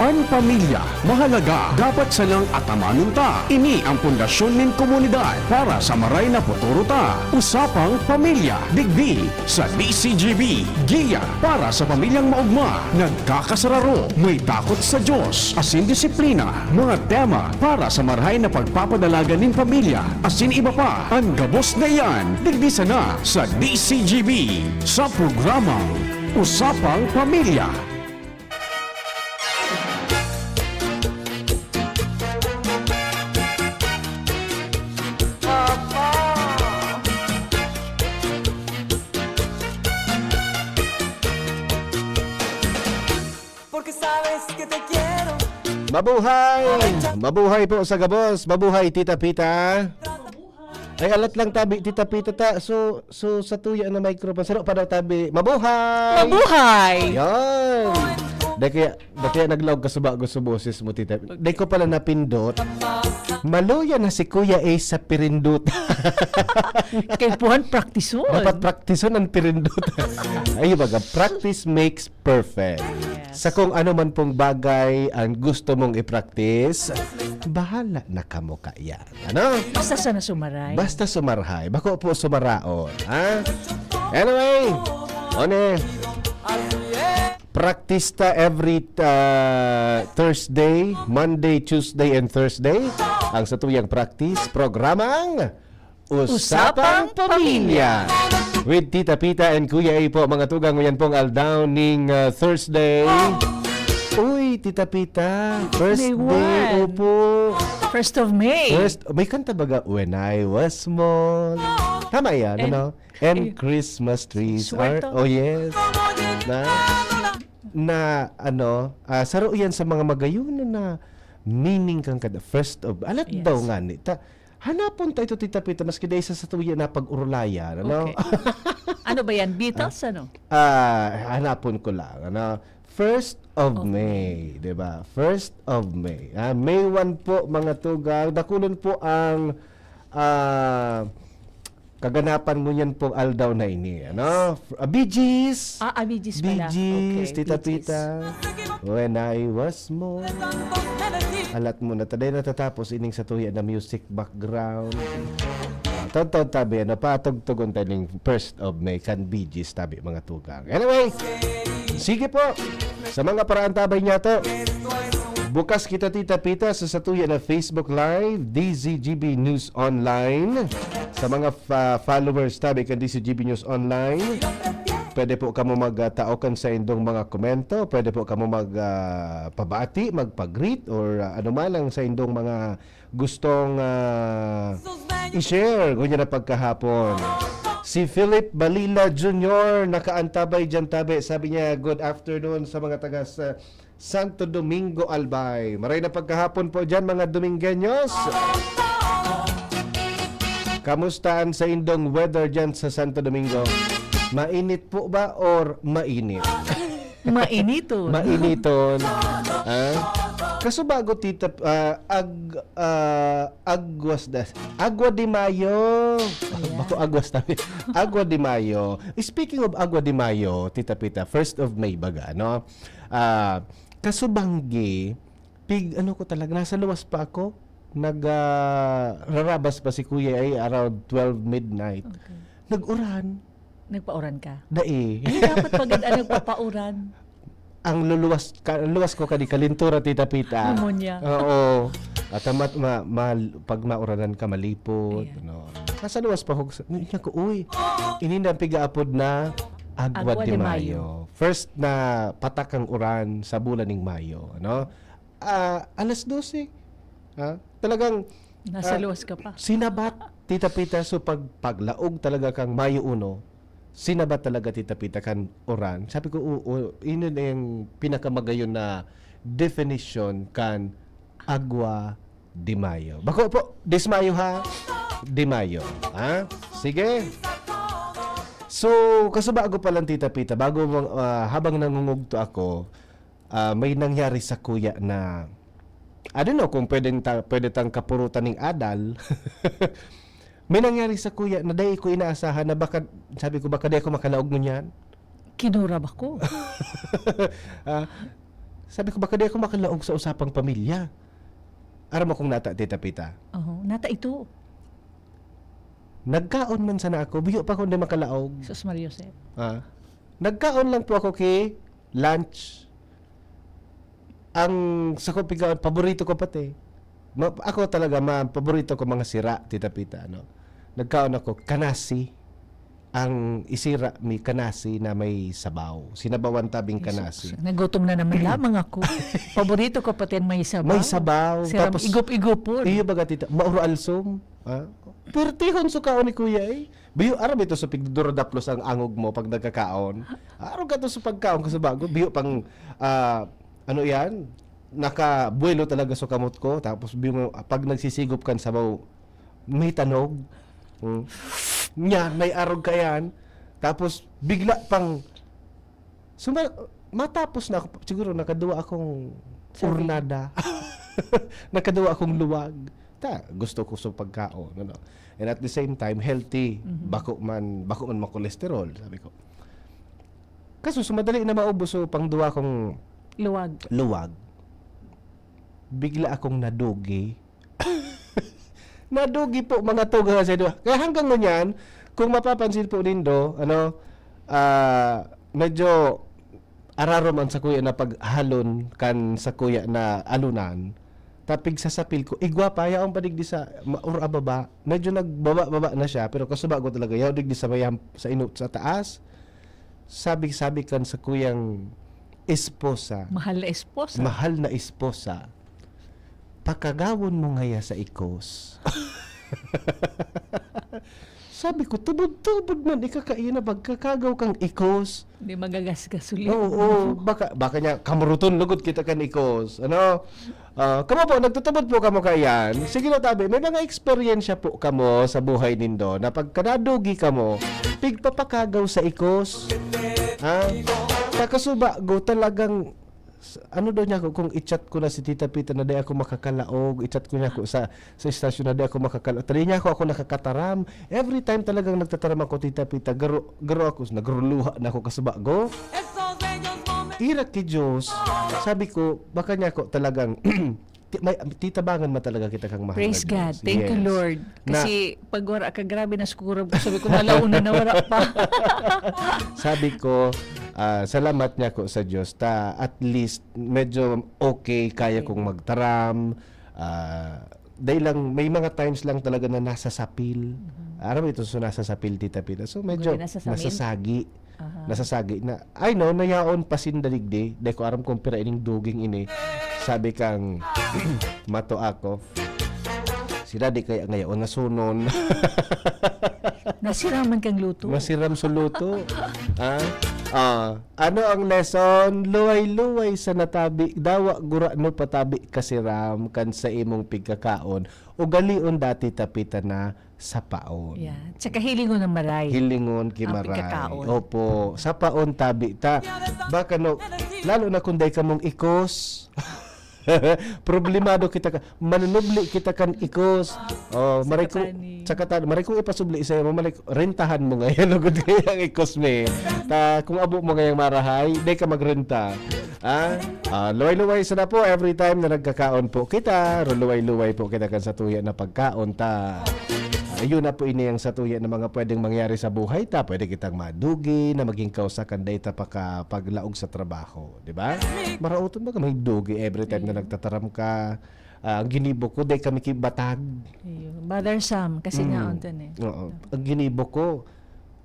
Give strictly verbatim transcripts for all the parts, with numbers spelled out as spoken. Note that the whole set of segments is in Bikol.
An pamilya mahalaga, dapat sanang atamanon ta. Ini ang pundasyon nin komunidad para sa maray na futuro ta. Usapang Pamilya, digdi sa D C G B. Giya para sa pamilyang maogma, nagkakasararo, may takot sa Diyos, asin disiplina. Mga tema para sa marahay na pagpapadalagan nin pamilya, asin iba pa. An gabos na iyan, digdi sana sa D C G B, sa programang Usapang Pamilya. Porque sabes que te quiero. Mabuhay! Mabuhay po sa gabos. Mabuhay, Tita Pita. Ay, alat lang tabi, Tita Pita ta. So, so sa tuya na microphone. Saro pa daw tabi. Mabuhay! Mabuhay! Yan. Dahil kaya, dahil kaya naglaog ka sa bago sa boses mo, Tita. Dahil ko pala napindot. Maluya na si Kuya Ace sa pirindot. Kaipuhan, praktison. Dapat praktison ang pirindot. Ay, baga, practice makes perfect. Yes. Sa kung ano man pong bagay ang gusto mong i-practice, bahala na kamo kaya. Ano? Basta sana sumaray. Basta sumarhay. Bako po sumaraon. Ha? Anyway, one, practice ta every uh, Thursday, Monday, Tuesday, and Thursday. Ang sa tuyang practice, programang Usapang Pamilya. With Tita Pita and Kuya A po, mga tugang, yan pong aldaw ning uh, Thursday. Uy, Tita Pita, first May day, one. Opo. First of May. First, may kanta baga, "When I was small." Tama yan, And, ano? "And eh, Christmas trees are," oh yes. Na, na, ano, ah, saro yan sa mga magayon na meaning kan kada first of, alat Yes. daw nga ni, ta, hanapon ta ito, Tita Pita, maski dahil sa satuya na pag-urulayan, ano? Okay. Ano ba yan? Beatles, ano? Ah, hanapon ko lang, ano? First of Of May, di ba? First of May. Ah, May one po, mga tugang. Dakulon po ang, ah, kaganapan ngunyan pong aldaw na ini, ano? Ah, Bee Gees. Ah, ah, Bee Gees Bee pala. Gees, Okay, Tita Bee Gees. Pita. When I was small. Alat mo na, taday natatapos ining satuya na music background. Ah, taon-taon tabi, ano, patugtugon tayo ning first of May kan Bee Gees tabi, mga tugang. Anyway, sige po. Sa mga paraantabay niya to, bukas kita, Tita Pita, sa satuya na Facebook Live, D Z G B News Online. Sa mga fa- followers tabi kan D Z G B News Online, pwede po kamo magtao kan sa indong mga komento, pwede po kamo mag ah, pabati, magpa-greet, or ah, ano man ang sa indong mga gustong ah, i-share ngunyan na pagkahapon. Si Philip Balila Junior nakaantabay diyan tabi. Sabi niya, "Good afternoon sa mga taga sa Santo Domingo, Albay." Maray na pagkahapon po diyan, mga Domingueños. Kamusta ang sa indong weather diyan sa Santo Domingo? Mainit po ba or mainit? Mainiton. Mainiton. Ah? Kaso bago, Tita, ah, ag, ah, Aguas das, Agua de Mayo. Yeah. Bako Aguas tabi. Agua de Mayo. Speaking of Agua de Mayo, Tita Pita, first of May baga, no? Ah, kaso banggi, pig, ano ko talaga, nasa luwas pa ako. Nag, ah, rarabas pa si Kuya ay around twelve midnight. Okay. Nag-uran. Nagpauran ka? Dai. Ay, dapat pagad ang nagpapauran. Ang luluwas, ka, luwas ko kani kalintura, Tita Pita. Pneumonia. Oo. At amat, ma, ma, pag mauranan ka, malipot. Ayan. No? Nasa luwas pa ako, sa- niya ko, "Uy, ini na pigaapod na Agua Agua de de Mayo. Mayo." First na patak ang uran sa bulan ning Mayo. Ano? Ah, alas dose. Ha? Talagang Nasa ah, luwas ka pa. Sinabat, Tita Pita, so pag, paglaog talaga kang Mayo uno, sinabat talaga, Tita Pita, kan uran. Sabi ko, "Oo, yun na yung pinakamagayon na definition kan Agua de Mayo." Bako po, Dismayo ha? De Mayo. Ha? Sige. So, kaso bago pa lang, Tita Pita, bago, ah, habang nangungugto ako, ah, may nangyari sa kuya na, I don't know kung pwedeng ta-, pwede tang kapurutan ning adal. May nangyari sa kuya na dai ko inaasahan na baka, sabi ko, "Baka di ako makalaog ngunyan." Kinura ba ko? Ah, Sabi ko, "Baka di ako makalaog sa usapang pamilya." Aram mo kung nata, Tita Pita? Oho, nata ito. Nagkaon man sana ako, biyo pa kung di makalaog. Sus Maria Joseph. Ah. Nagkaon lang po ako kay lunch. Ang sa ko piga, paborito ko pati. Ma, ako talaga, ma, paborito ko mga sira, Tita Pita, ano. Nagkaon ako, kanasi. Ang isira mi kanasi na may sabaw. Sinabawan tabing kanasi. Nagutom na naman lamang ako. Paborito ko pati ang may sabaw. May sabaw. Siram, Tapos, igup-igupon. iyo baga, Tita, mauro alsom. Ha? Pertihon sukaon ni Kuya eh. Biyo, aram ito sa pigduradaplos ang angog mo pag nagkakaon. Aram ka to sa pagkaon ko sa bago. Biyo pang, ah, ano yan? Nakabuelo talaga sa kamot ko. Tapos biyo mo, pag nagsisigop kan sabaw, may tanog. Hmm. Yan, may arog ka yan. Tapos bigla pang, suma, matapos na ako, siguro nakaduwa akong Serving. Urnada. Nakaduwa akong luwag. Ta, gusto ko sa pagkaon, ano. And at the same time, healthy. Bako man, bako man makolesterol, sabi ko. Kaso, sumadali na maubos so pangduwa kong Luwag. luwag. Bigla akong nadugi. Nadugi po, mga tuga sa duwa. Kaya hanggang ngunyan, kung mapapansin po nindo, ano, ah, medyo ararom ang sakuya na paghalon kan sakuya na alunan. Tapig sa sapil ko, igwa pa, yaon pa digdi sa ma, or ababa. Medyo nagbaba-baba na siya, pero kasuba ko talaga, yaon digdi sa mayam, sa inot, sa taas. Sabi-sabi kan sakuyang esposa, Mahal na esposa. mahal na esposa, "Pakagawon mo ngaya sa ikos." Sabi ko, "Tubod-tubod man, ikakaina, pagkakagaw kang ikos." Hindi magagasgas ulit. Oo, oo. Baka, baka niya, kamuruton, lugod kita kan ikos. Ano? Ah, kamo po, nagtutubod po kamo kaiyan. Sige na, tabi, may mga eksperyensya po kamo sa buhay nindo na pagka nadugi kamo, pigpapakagaw sa ikos. Ha? Takasuba, go, talagang, s, ano daw niya ako, kung i-chat ko na si Tita Pita na di ako makakalaog, i-chat ko niya ako sa, sa istasyon na di ako makakalaog. Tali niya ako, ako nakakataram. Every time talagang nagtataram ako, Tita Pita, garo, garo ako, nagruluha na ako kasuba, go. Ira ki Diyos, sabi ko, baka niya ako talagang, ti, may, titabangan man talaga kita kang mahal Praise na God. Diyos. Thank you, Yes. Lord. Na, Kasi pag wala ka, grabe na siguro. Sabi ko, nalauna na wala pa. Sabi ko, ah, salamat niya ko sa Diyos. Ta, at least, medyo okay, kaya kong magtaram. Ah, dahil lang, may mga times lang talaga na nasa sapil. Aram mo ito, so nasa sapil, Tita Pita. So, medyo Kumbaga, nasa samin? nasasagi. Aha. Nasasagi na, ay no, nayaon pa sinda digdi. Di ko aram kung pira ining duging ini. Sabi kang, mato ako. Si Daddy kaya ngayon, nasunon. Nasiraman kang luto. Masiram sa luto. Ah? Ah, ano ang lesson? Luway-luway sa natabi. Dawa gura no patabi kasiram kan sa imong pigkakaon. Ugalion dati tapita na sapaon. Yeah. Tsaka hilingon ng maray. Hilingon ki Ang maray. pigkakaon. Opo. Sapaon tabi ta. Baka no, lalo na kung day kamong ikos. Problemado kita ka, manunubli kita kan ikos. Oh, maray ko, Sakatani. Sakatani, maray ko ipasubli sa imo, maray ko, rentahan mo ngayon, lugod kaya ang ikos mi. Ta, kung abo mo ngayang marahay, day ka magrenta. Ah? Ah, luway-luway sana po, every time na nagkakaon po kita, luway-luway po kita kan sa tuya na pagkaon ta. Ayun na po ini ang sa tuya na mga pwedeng mangyari sa buhay ta. Pwede kitang madugi na maging kausa kan data pa ka paglaog sa trabaho, di ba? Maraot man baga may dugi every time na nagtataram ka. Ah, ang ginibo ko, dahil kami kibatag. Ayun. Bothersome. Kasi Mm. nga, Anton eh. Oo. Ang ginibo ko,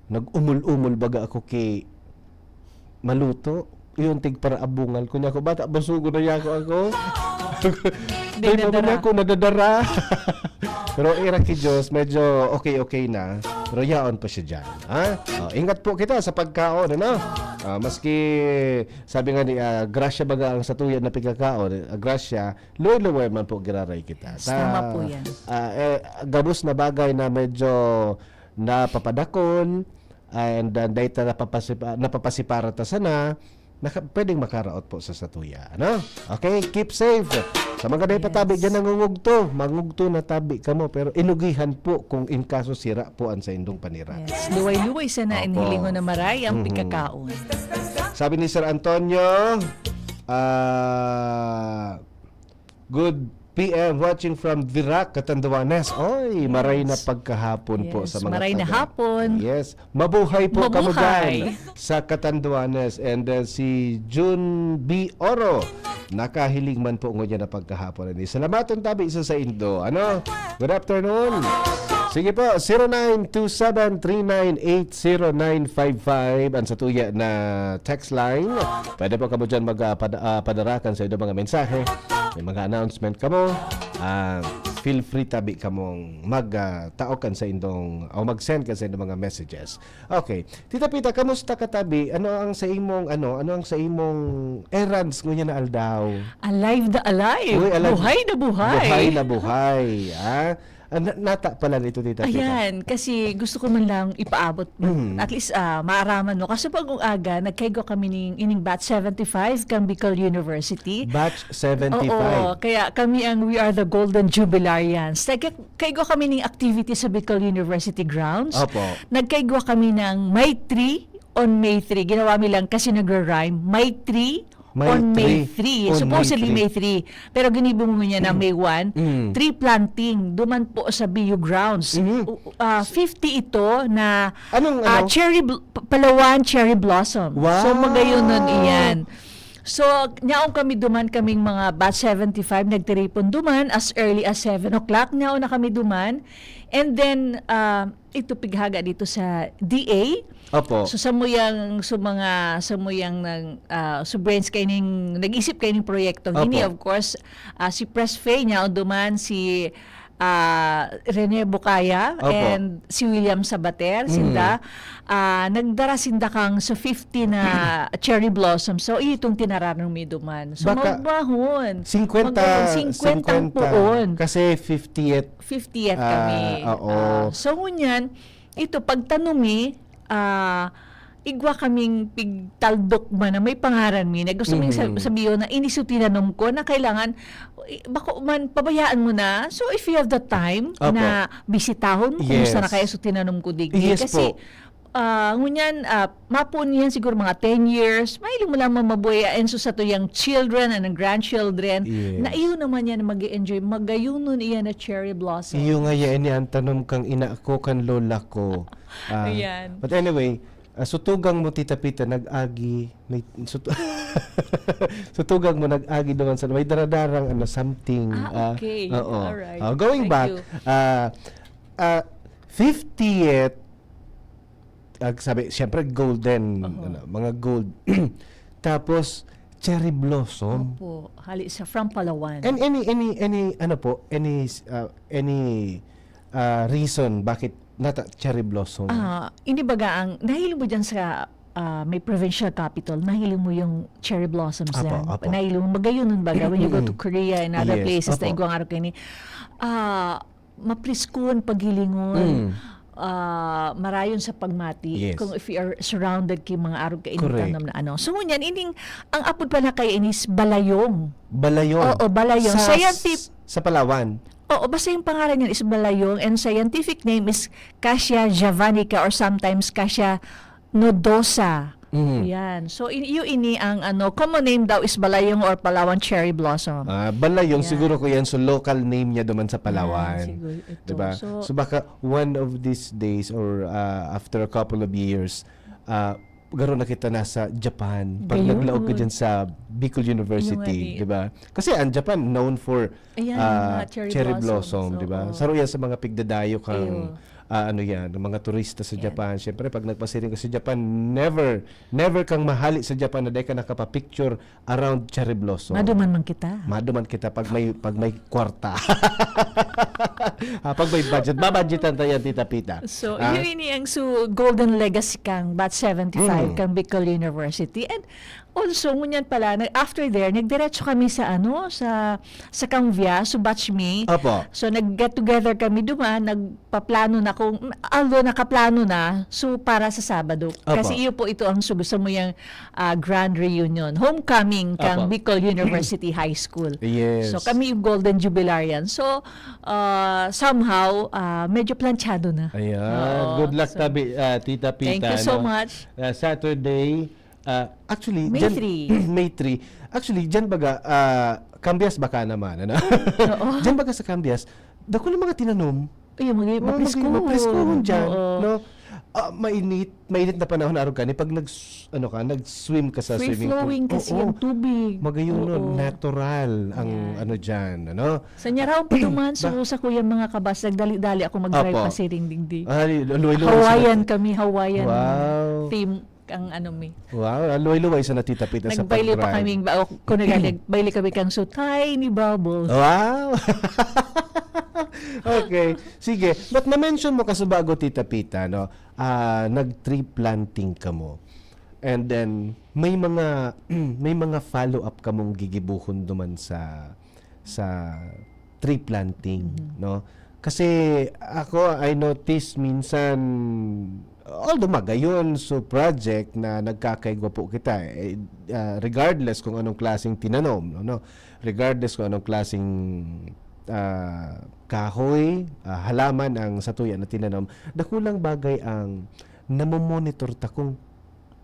nag-umul-umul baga ako ki maluto. Yun, tig para abungal ko niya ako. Bata, basugo na niya ako ako. Di Dahil mo nadara. niya ako nadadara. Pero ira ki Diyos, medyo okay-okay na. Pero yaon pa siya dyan. Ha? Oh, ingat po kita sa pagkaon, ano? Ah, maski, sabi nga ni, ah, grasya baga ang satuya na pigkakaon, ah, grasya, luway-luway man po giraray kita. Yes, tama po yan. Ah, eh, gabos na bagay na medyo napapadakon, and uh, dahil ta napapasipa, napapasipara ta sana, naka, pwedeng makaraot po sa satuya. Ano? Okay, keep safe. Sa mga day patabi Yes. dyan nangungugto, mangugto na tabi kamo, pero inugihan po kung in kaso sira po ang sa indong panira. Yes. Luway-luway sana ang Opo. hilingon na maray ang Mhm. pigkakaon. Sabi ni Sir Antonio, Ah, good P M, watching from Virac, Catanduanes. Oy, maray na Yes. pagkahapon po Yes, sa mga maray na taga hapon. Yes. Mabuhay po kamo Mabuhay. dyan sa Catanduanes. And, uh, si June B Oro, nakahiling man po ngunyan na pagkahapon. Ani, salamaton tabi sa saindo. Ano? Good afternoon. Sige po, zero nine two seven three nine eight zero nine five five ang satuya na text line. Pwede po kamo dyan mag, ah, pad-, ah, padarakan sa inyong mga mensahe. May mga announcement kamo. Ah, feel free tabi kamong mag, ah, tao kan sa indong, o mag-send kan sa indong mga messages. Okay. Tita Pita, kamusta ka tabi? Ano ang sa imong, ano, ano ang sa imong errands ngunyan na aldaw? Alive na alive. Uy, alive. Buhay na buhay. Buhay na buhay, ah. Ah, na-, nata pala nito, Tita Pita. Ayan, kasi gusto ko man lang ipaabot, Mm. at least, ah, maaraman, no? Kaso pag aga, nagkaigwa kami ning, ining batch seventy-five kang Bicol University. Batch seventy-five. Oo, kaya kami ang We Are the Golden Jubilarians. Nagka-, kaigwa kami ning activity sa Bicol University grounds. Opo. Nagkaigwa kami ng May three on May three. Ginawa mi lang kasi nagra-rhyme. May three May on May three. three. On May Supposedly three. May three. Pero ginibo mo niya na May one. Mm. Tree planting. Duman po sa B U grounds. Mhm. U-, ah, fifty ito na, Anong, ah, ano? cherry bl-, p-, Palawan cherry blossom. Wow! So, magayon nun iyan. So, nyaon kami duman, kaming mga batch seventy-five, nagtiripon duman as early as seven o'clock. Nyaon na kami duman. And then, ah, ito pighaga dito sa D A. Opo. So, samuyang, so mga, samuyang nag, ah, so brains kaining, nag-isip kaining proyekto. Opo. Ini, of course, ah, si Pres Faye, nyaon duman, si, ah, Rene Bucaya, Opo. and si William Sabater, Mm. sinda, ah, nagdara sinda kang so fifty na cherry blossom. So, itong tinaranon mi duman. So, Baka magbahon. singkwenta, Magbahon, singkwentang singkwenta. puon. Kasi fiftieth. Fiftieth Ah, kami. oo. Ah, so, ngunyan, ito, pagtanom mi, ah, igwa kaming pigtaldok man na may pangaran mi, na gusto ming sa-, Mhm. sabiyon na ini so tinanom ko, na kailangan, i-, bako man, pabayaan mo na. So, if you have the time Opo. na bisitahon, kumusta na Yes. kaya so tinanom ko digdi? Yes Kasi, po. ah, ngunyan, ah, mapoon yan siguro mga ten years, mahiling mo lang mamabuhay, and so sa to yung children and grandchildren, Yes. na iyo naman yan mag-enjoy, magayunon iyan na cherry blossom. Iyo nga yan, ni ang tanom kang ina ko, kan lola ko. Ah, Ayan. but anyway, ah, sutugang mo, Tita Pita, nag-agi, may, sut-, sutugang mo, nag-agi naman sa, may daradarang, ano, something. Ah, Ah, okay. oo. Alright. Ah, going Thank back, you. ah, ah, fiftieth, ah, sabi, siyempre, golden, Oho. ano, mga gold. Tapos, cherry blossom. Opo, hali sa from Palawan. And any, any, any, ano po, any, ah, any, ah, reason bakit nata cherry blossom? Ah, ini baga ang, nahiling mo dyan sa, ah, may provincial capital, nahiling mo yung cherry blossoms Apo, dyan. apo. Nahiling mo, magayon nun baga, when you go to Korea and other Yes, places na apo. igwang araw kaini. Ah, mapliskon, paghilingon, Mm. ah, marayon sa pagmati Yes. kung if you are surrounded kay mga arog kaini Correct. tanom na ano. So, ngunyan, ining, ang apod pala kaya ini is balayong. Balayong. Oo, balayong. Sa, Scientific sa Palawan. Oo, basta yung pangalan niyan is balayong and scientific name is Cassia javanica or sometimes Cassia nodosa. Mhm. Yan. So, in, iyo ini ang, ano, common name daw is balayong or Palawan cherry blossom. Ah, balayong, Yan. siguro ko yan. So, local name niya duman sa Palawan. Yan, siguro ito. Diba? So, So, baka one of these days or, ah, after a couple of years, ah, garo na kita nasa Japan. Pag Gayon. naglaog ka dyan sa Bicol University, Yung nga di- diba? Kasi ang Japan known for, Ayan, ah, mga cherry cherry blossoms, blossom, diba? oo. Saro yan sa mga pigdadayo kang, Iyo. ah, ano yan, ng mga turista sa Yan. Japan. Siyempre, pag nagpasiring ka sa Japan, never, never kang mahali sa Japan na dahil ka nakapapicture around cherry blossom. Maduman man kita. Maduman kita pag may, pag may kwarta. Ah, pag may budget. Babudgetan tayo, Tita Pita. So, Ah. yun ini ang su-, golden legacy kang Batch seventy-five, Mm. kang Bicol University. And also, ngunyan pala, na-, after there, nagdiretso kami sa, ano, sa, sa Canvia, so batch me. Opo. So, nag-get together kami duman, nagpaplano na kung, although nakaplano na, so para sa Sabado. Opo. Kasi iyo po ito ang su-, gusto mo yung, ah, grand reunion, homecoming kang Opo. Bicol University High School. Yes. So, kami yung Golden Jubilarian. So, ah, somehow, ah, medyo planchado na. Ayan. Oo, Good luck, so, tabi, ah, Tita Pita, thank you so no? much. Ah, Saturday, Ah, actually, May dyan, three. May three. Actually, dyan baga, ah, Cambias baka naman, ano? Oo. Dyan baga sa Cambias, dako ng mga tinanom. Ay, yung mga Oo, mapriskuhon. Mapriskuhon dyan, Oo. no? Ah, mainit, mainit na panahon, arog ka ni pag nag, ano ka, nag-swim ka sa Free swimming flowing pool. kasi Oo. Yung tubig. Magayon nun, Oo. natural ang Yan. Ano dyan, ano? Sa Nyaraon pa duman, so sa kuya mga kabas, nagdali-dali ako mag-drive Opo. pa siring digdi. Ah, luway-luway Hawaiian sa- kami, Hawaiian Wow. theme ang ano mi. Wow, ah, luway-luway sa natitapit na sa Nagbayle pa pag-drive. kami, ba, o, kung nagbayle kami kang so tiny bubbles. Wow! Okay. Sige. But na-mention mo kasubago, Tita Pita, no? Ah, nag-tree planting ka mo. And then, may mga may mga follow-up ka mong gigibuhon duman sa sa tree planting, Mhm. no? Kasi ako, I notice minsan, although magayon so project na nagkakaigwa po kita, eh, ah, regardless kung anong klaseng tinanom, no, no? Regardless kung anong klaseng, ah, kahoy, ah, halaman ang satuya na tinanom, dakulang bagay ang namomonitor ta kung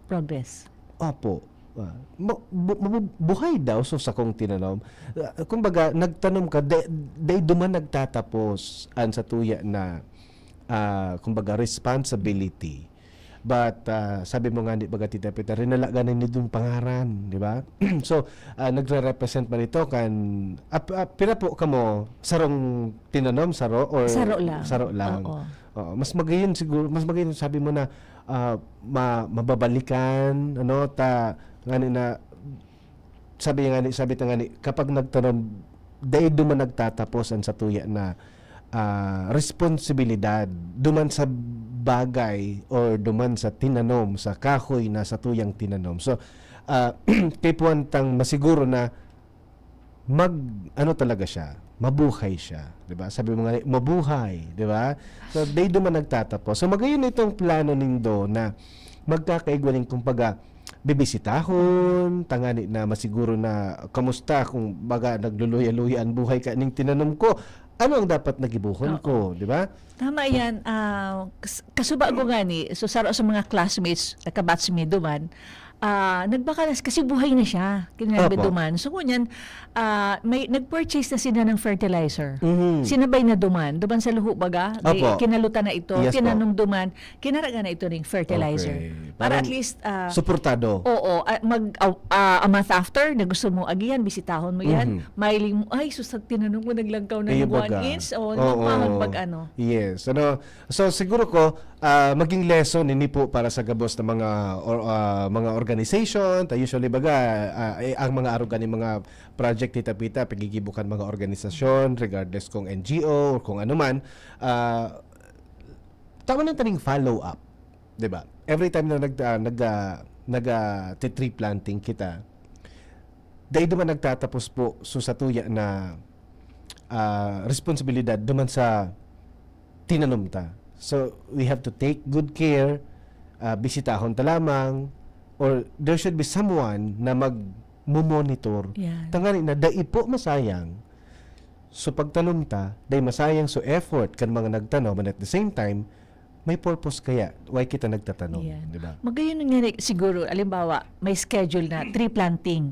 Progress. Opo. Ah, ma- bu- mabu- buhay daw so sakong tinanom. Ah, kumbaga, nagtanom ka, de, de duman nagtatapos ang satuya na, ah, kumbaga, responsibility. But ah, sabi mo nga ni baga, Tita Pita, rinalagan na nindong pangaran, di ba? So, ah, nagre-represent man ito kan, ap, ap, pira po kamo, sarong tinanom, saro? Or Saro lang. Saro lang. Oo. Oo, mas magayon siguro, mas magayon sabi mo na, ah, ma- mababalikan, ano, ta ngani na, sabi nga ni, sabi ta nga ni, kapag nagtanom, dai duman nagtatapos ang satuya na, ah, responsibilidad duman sa bagay or duman sa tinanom, sa kahoy na satuyang tinanom. So, ah, kaipuhan tang masiguro na mag, ano talaga siya, mabuhay siya, di ba? Sabi mo nga, mabuhay, di ba? So, dai duman nagtatapos. So, magayon itong plano nindo na magkakaigwa ning, kumbaga, bibisitahon, tangani na masiguro na kamusta kung baga nagluluya-luya ang buhay ka ning tinanom ko. Ano ang dapat nagibuhon Oo. ko, di ba? Tama yan. Ah, kas- kasubago nga ni, so saro sa mga classmates, kabatch mi duman, ah, nagbaka na, kasi buhay na siya, kinarga Opo. duman. So, ngunyan, ah, may, nag-purchase na sila ng fertilizer. Mhm. Sinabay na duman. Duman sa luho baga, di, Opo. kinalutan na ito, Yes po. Tinanom duman, kinarga na ito ng fertilizer. Okay. Para Parang at least, ah, suportado. Oo, ah, mag, ah, ah, a month after, na gusto mo agihan, bisitahon mo yan, Mhm. mailing mo, "Ay, sus, tinanom ko, naglangkaw na Ayun yung one baga. inch." O, Oo. nagmahon pag ano. Yes. Ano, so, siguro ko, ah, maging lesson ini po para sa gabos na mga or, ah, mga organization. Ta usually baga, ah, eh, ang mga aruga ni mga project, Tita Pita, pigigibo kan mga organisasyon, regardless kung N G O or kung ano man. Ah, tama na taning follow-up, di ba? Every time na nag, ah, nag, ah, nag, ah, ti-tree planting kita, dai duman nagtatapos po so satuya na, ah, responsibilidad duman sa tinanom ta. So, we have to take good care, ah, bisitahon ta lamang, or there should be someone na magmo-monitor. Yan. Tangani na, dai po masayang so pagtanom ta, dai masayang so effort kan mga nagtanom, and at the same time, may purpose kaya why kita nagtatanom, Yan. di ba? Magayon nga ni, siguro, alimbawa, may schedule na tree planting.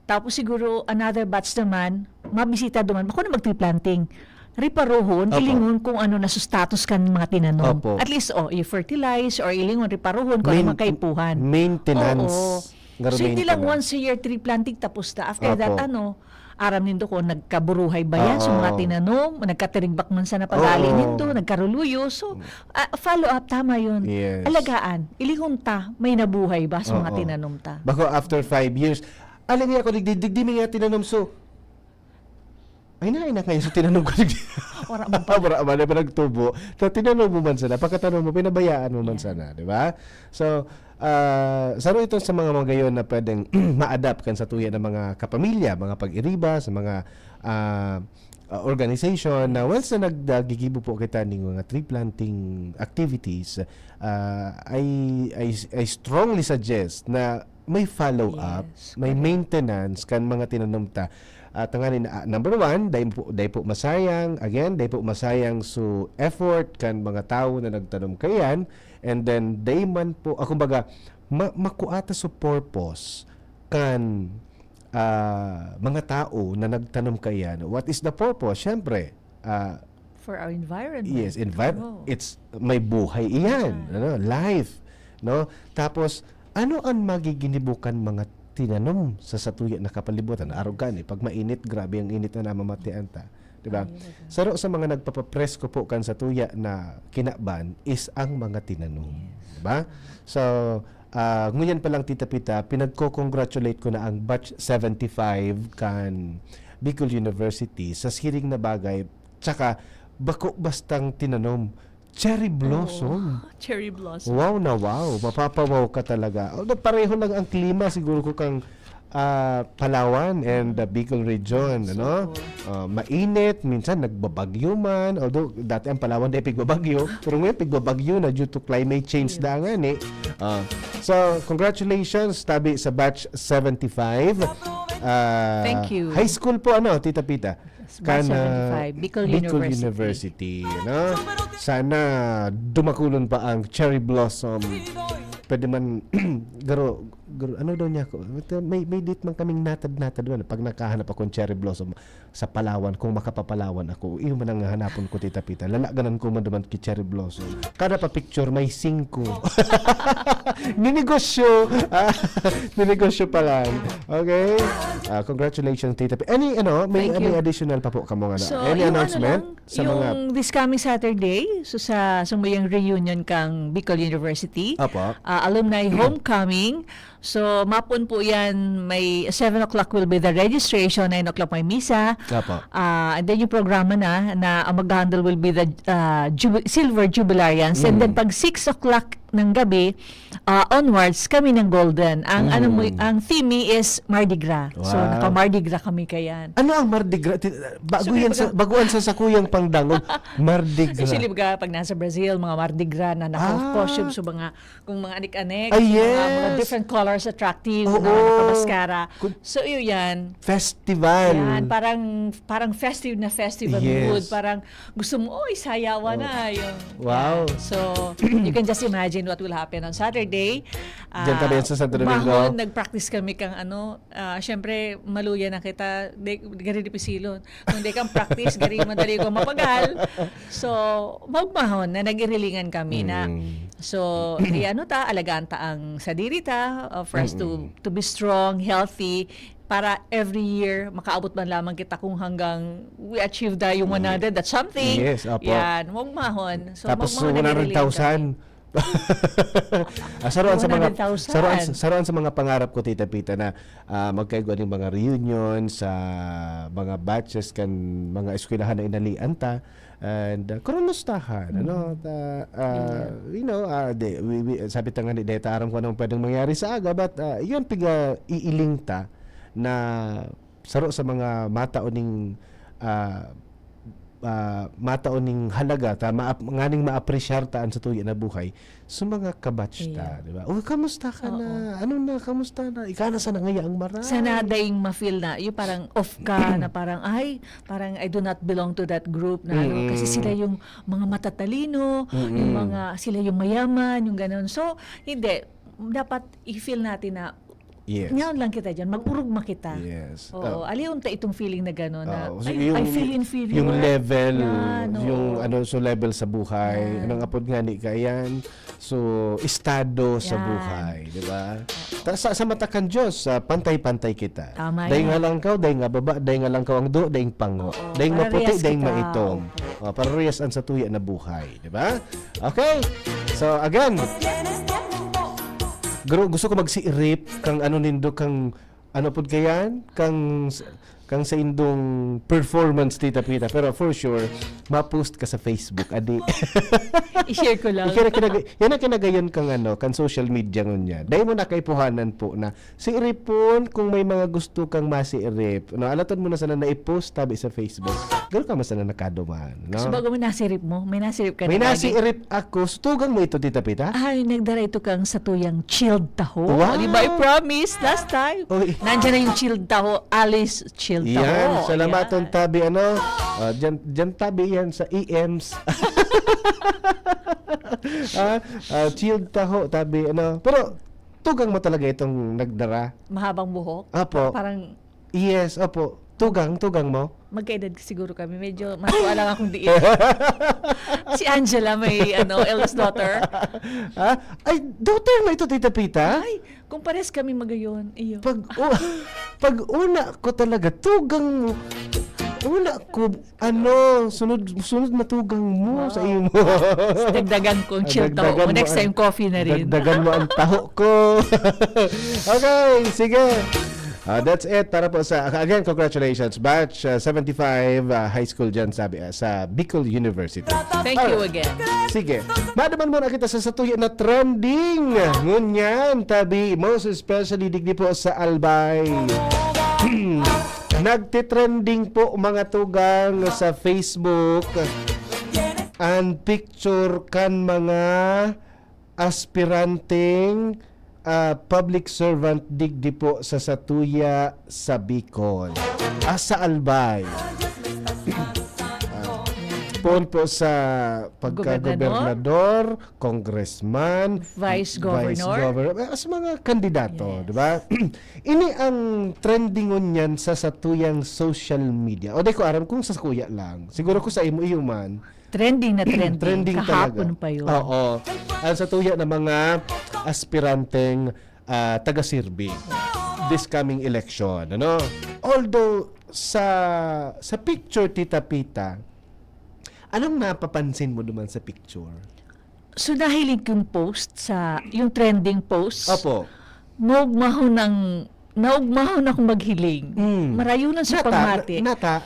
Tapos siguro another batch naman, mabisita duman, bako na mag-tree planting. Riparohon, Opo. Ilingon kung ano na sa status kan mga tinanom. Opo. At least, oh, i-fertilize or ilingon, riparohon kung Main- ano makaipuhan. Maintenance. Oo. Nga So, hindi lang maintenance. Once a year tree planting, tapos na. After that, Opo. Ano, aram nindo kung nagkaburuhay ba yan sa Oo. mga tinanom, nagkatirigbak man sana pagali Oo. nindo, nagkaruluyo. So, ah, follow up, tama yun. Yes. Alagaan, ilingon ta, may nabuhay ba sa mga Oo. Tinanom ta? Bako after five years, alam niya ako, digdi, digdi may nga tinanom, so, ay na, ay na kayo, so tinanom ko, digdi. Wala man Ah, wala, wala pa nagtubo. So, tinanom mo man sana, pagkatanom mo, pinabayaan mo man Yeah. sana, di ba? So, ah, saro ito sa mga mga gayon na pwedeng ma-adapt kan satuya ng mga kapamilya, mga pag-iriba, sa mga, ah, ah, organization na once na naggigibo po kita ning mga tree planting activities, ah, I, I, I strongly suggest na may follow-up, Yes, may correct. Maintenance kan mga tinanom ta. At ang, ah, number one, dai po, dai po masayang, again, dai po masayang so effort kan mga tawo na nagtanom kaiyan, and then dai man po, ah, kumbaga, ma-, makua ta so purpose kan, ah, mga tao na nagtanom kaiyan. What is the purpose? Siyempre, ah, For our environment. Yes, envir-, Oo. it's, may buhay iyan, Yan. ano, life, no? Tapos, ano ang magiginibo kan mga tinanom sa satuya na kapalibutan? Arog gani, pag mainit, grabe ang init na namamatian ta, di ba? Ay, oo. Saro sa mga nagpapapresko po kan satuya na kinaban is ang mga tinanom, Yes. di ba? So, ah, ngunyan pa lang, Tita Pita, pinagko-congratulate ko na ang batch seventy-five kan Bicol University sa siring na bagay. Tsaka, bako bastang tinanom, cherry blossom. Oo, cherry blossom. Wow na wow. Mapapawaw ka talaga. Although pareho lang ang klima, siguro ko kang, ah, Palawan and the Bicol region, Yes, ano? oo. Ah, mainit, minsan nagbabagyo man. Although, dati ang Palawan dai pigbabagyo, pero ngayon pigbabagyo na due to climate change Yes. da ngani. Ah, so, congratulations, tabi sa batch seventy-five. Ah, Thank you. High school po, ano, Tita Pita? Batch Kan, ah, seventy-five, Bicol Bicol University. University, no? Sana dumakulon pa ang cherry blossom. Pwede man, garo, garo, ano daw niya ako? Ito, may, may date man kaming natad-natad doon. Pag nakahanap akong cherry blossom sa Palawan, kung makapapalawan ako, iyo man ang hanapon ko, Tita Pita. Lalaganan ko man duman ki cherry blossom. Kada pa picture, may singko. Ninegosyo. Ah, ninegosyo pa lang. Okay? Ah, congratulations, Tita Pita. Any, ano, may, Thank may you. additional pa po kamong, ano? So, Any yung ano announcement? lang, Sa mga yung this coming Saturday, so sa, sa mayang reunion kang Bicol University, Apo. ah, alumni homecoming. So, mapon po yan, may seven o'clock will be the registration, nine o'clock may misa. Apo. Ah, and then yung programa na, na ang mag-handle will be the, ah, jubi-, silver jubilarians. And then Mm. pag six o'clock ng gabi, ah, onwards, kami ng golden. Ang, ano mo, Mm. ang theme is Mardi Gras. So, Wow. naka-Mardi Gras kami kayan. Ano ang Mardi Gras? Ti-, bago Sabi yan ko sa, na baguan sa sakuyang pangdangon. Mardi Gras. Usually, baga, pag nasa Brazil, mga Mardi Gras na naka-costume, Ah. so mga, kung mga anik-anik, Ay, mga, mga yes. different colors, attractive, Oo. na naka-mascara. Kun- So, yun yan. Festival. Yan, parang, parang festive na festive ang Yes. mood. Parang gusto mo, "Oy, sayawan Oh. na." Yung, Wow. yan. So, you can just imagine what will happen on Saturday. Diyan kami Ah, sa Santo Domingo. umahon, nag-practice kami kang ano, ah, syempre, maluya na kita, di, gari di pisilon. Kung di kang practice, gari madali kang mapagal. So, magmahon na nagirilingan kami na. Mm. So, i-ano ta, alagaan ta ang sadiri ta, uh, for us to, Mm. to be strong, healthy, para every year, makaabot man lamang kita kung hanggang we achieve the yung Mm. one hundred, that's something. Yes, apo. Yan, magmahon. So, Tapos, magmahon na one hundred thousand. nagirilingan kami. Ah, saroon sa mga, One hundred thousand. saroon, saroon sa mga pangarap ko, Tita Pita, na, ah, magkaigwa ning mga reunion sa mga batches kan mga eskwelahan na inalian ta. And, ah, kurumustahan, ano? Mm. Ta-, ah, Yun nga. you know, ah, di, we, we, sabi ta nga ni Deta, aram ko anong pwedeng mangyari sa aga, but, ah, yun, piga-iiling ta na saro sa mga matao ning, ah, ah, matao ning halaga, ta, maap-, nganing maapresyar ta an satuya na buhay, sa mga kabatch ta, Iya. di ba? "Uy, kamusta ka Oo. na? Ano na? Kamusta na? Ika na sana ngaya ang mara." Sana daing ma-feel na, yung parang off ka, na parang, "Ay, parang I do not belong to that group na ano, kasi Mm. sila yung mga matatalino, yung Mm. mga, sila yung mayaman," yung gano'n. So, hindi. Dapat i-feel natin na Yes. ngayon lang kita dyan, mag-urugma kita. Yes. Oo, Ah. aliw ta itong feeling na gano'n na, Oo. So, "Ay, yung, I feel inferior." yung level, Yan, yung oo. ano, so level sa buhay, Yan. anong apod nga ni ka yan? So, estado sa Yan. buhay, di ba? Oo. Ta-, sa, sa mata kan Diyos, ah, pantay-pantay kita. Tama Dahil yan. nga lang kaw, dahil nga baba, dahil nga lang kaw ang duo, dahil pango. Oo, Dahil maputi, parehas dahil kita. maitom. Opo. Oh, parehas ang satuya na buhay, di ba? Okay. So, again, Garo, gusto ko magsiirip kang ano nindo, kang ano pod kayan? Kang, kang sa indong performance, Tita Pita. Pero for sure, ma-post ka sa Facebook, adi. I-share ko lang. I-share, kinag-, yan ang kinagayon kang ano, kang social media ngunyan. Dahil mo na kaipuhanan po na siiripon kung may mga gusto kang masiirip. No, alaton mo na sana na i-post tabi sa Facebook. Garo ka man sana nakaduman, no? Kasi bago mo nasirip mo, may nasirip ka May na lagi. nasiirip ako. So, tugang mo ito, Tita Pita? Ay, nagdara ito kang satuyang chilled taho. Wow! Di ba, I promise last time? Oy. Nandiyan na yung chilled taho, Alice chilled taho. Yan, salamaton Yan. tabi, ano? Ah, dyan, dyan tabi yan sa E Ms. Ah, ah, chilled taho, tabi, ano? Pero, Tugang mo talaga itong nagdara? Mahabang buhok? Apo. Parang Yes, opo. Tugang, tugang mo? Magkaedad siguro kami. Medyo matuwa lang akong diin. Si Angela, may, ano, eldest daughter. Ha? Ay, daughter mo ito, Tita Pita? Ay, kung pares kami magayon. Iyo. Pag, u-, pag una ko talaga, tugang mo. Una ko, ano, sunod, sunod na tugang mo sa Wow. imo. Dagdagan ko ang Ah, chiltaw dagdagan mo. mo Next ang, time, coffee na rin. dagdagan mo ang taho ko. Okay, sige. Ah, that's it para po sa, again, congratulations, batch, ah, seventy-five, ah, high school dyan sa, ah, sa Bicol University. Thank you Alright. again. Sige. Madaman muna kita sa satuya na trending. Ngunyan, tabi, most especially digdi po sa Albay. Nagtitrending po, mga tugang, sa Facebook ang picture kan mga aspiranteng, ah, public servant digdi po sa satuya sa Bicol. Ah, sa Albay. Ah, poon po sa pagka-gobernador, Gobernador. congressman, Vice vice governor. governor, ah, sa mga kandidato, Yes. di ba? Ini ang trending ngunyan sa satuyang social media. O di ko aram kung sa kuya lang. Siguro ko sa imo, iyo man. Trending na trending. Trending Kahapon talaga. pa yun. Oo. Ang satuya na mga aspiranteng, ah, taga-sirbi this coming election, ano? Although, sa, sa picture, Tita Pita, anong napapansin mo naman sa picture? So, nahiling kong post sa, yung trending post, Opo. naugmahon ng, naugmahon akong maghiling. Mm. Marayunan sa Nata, pagmati. na-, nata.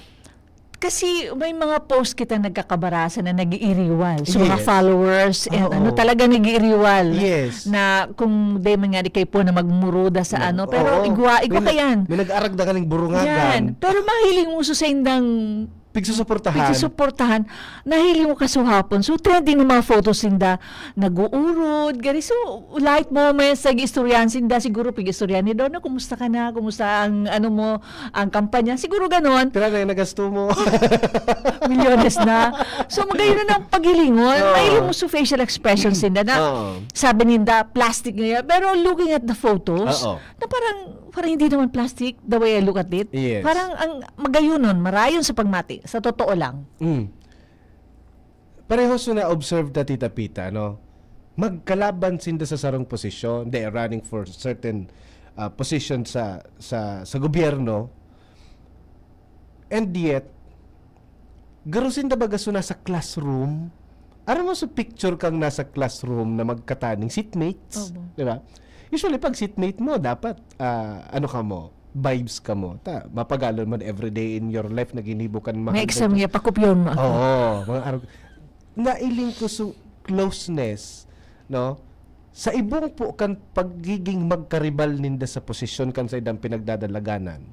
Kasi may mga post kita nagkakabarasan na nag-iiriwal. So, mga Yes. followers and Oo. ano, talaga nag-iiriwal. Yes. Na kung di man nga di kayo po na magmuruda sa No. ano. Pero Oo. igwa, igwa May ka na-, yan. may nag-aragda ka ng burungagan. Yan. Pero mahiling mo sa indang Pigsusuportahan. pigsusuportahan. Nahiling mo kasuhapon. So, trending ng mga photos sinda. Nag-uurod. Gari. So, light moments. Nag-istoryahan sinda. Siguro pig-istoryahan ni Donna, "Kumusta ka na? Kumusta ang ano mo?" ang kampanya. Siguro ganon. Pira na yung nagasto mo? Milyones na. So, magayon na ng paghilingon. Oo. Mahiling mo sa facial expression sinda na Oo. sabi ninda, plastic na yan. Pero looking at the photos, Oo. na parang, parang hindi naman plastic, the way I look at it. Yes. Parang ang magayonon, marayon sa pagmati, sa totoo lang. Mm. Pareho sa na-observe na, Tita Pita, no? Magkalaban sinda sa sarong posisyon. They are running for certain, ah, position sa, sa, sa gobyerno. And yet, garo sinda baga so nasa classroom. Aram mo sa picture kang nasa classroom na magkataning seatmates, Opo. di ba? Usually, pag seatmate mo, dapat, ah, ano ka mo, vibes ka mo. Ta, mapagalon man everyday in your life na ginibo kan mahal May exam na niya, pakopyon mo ako. Oo, mga araw. Nailing ko sa closeness, no? Sa ibong po kan pagiging magkaribal ninda sa posisyon kan sa idang pinagdadalaganan.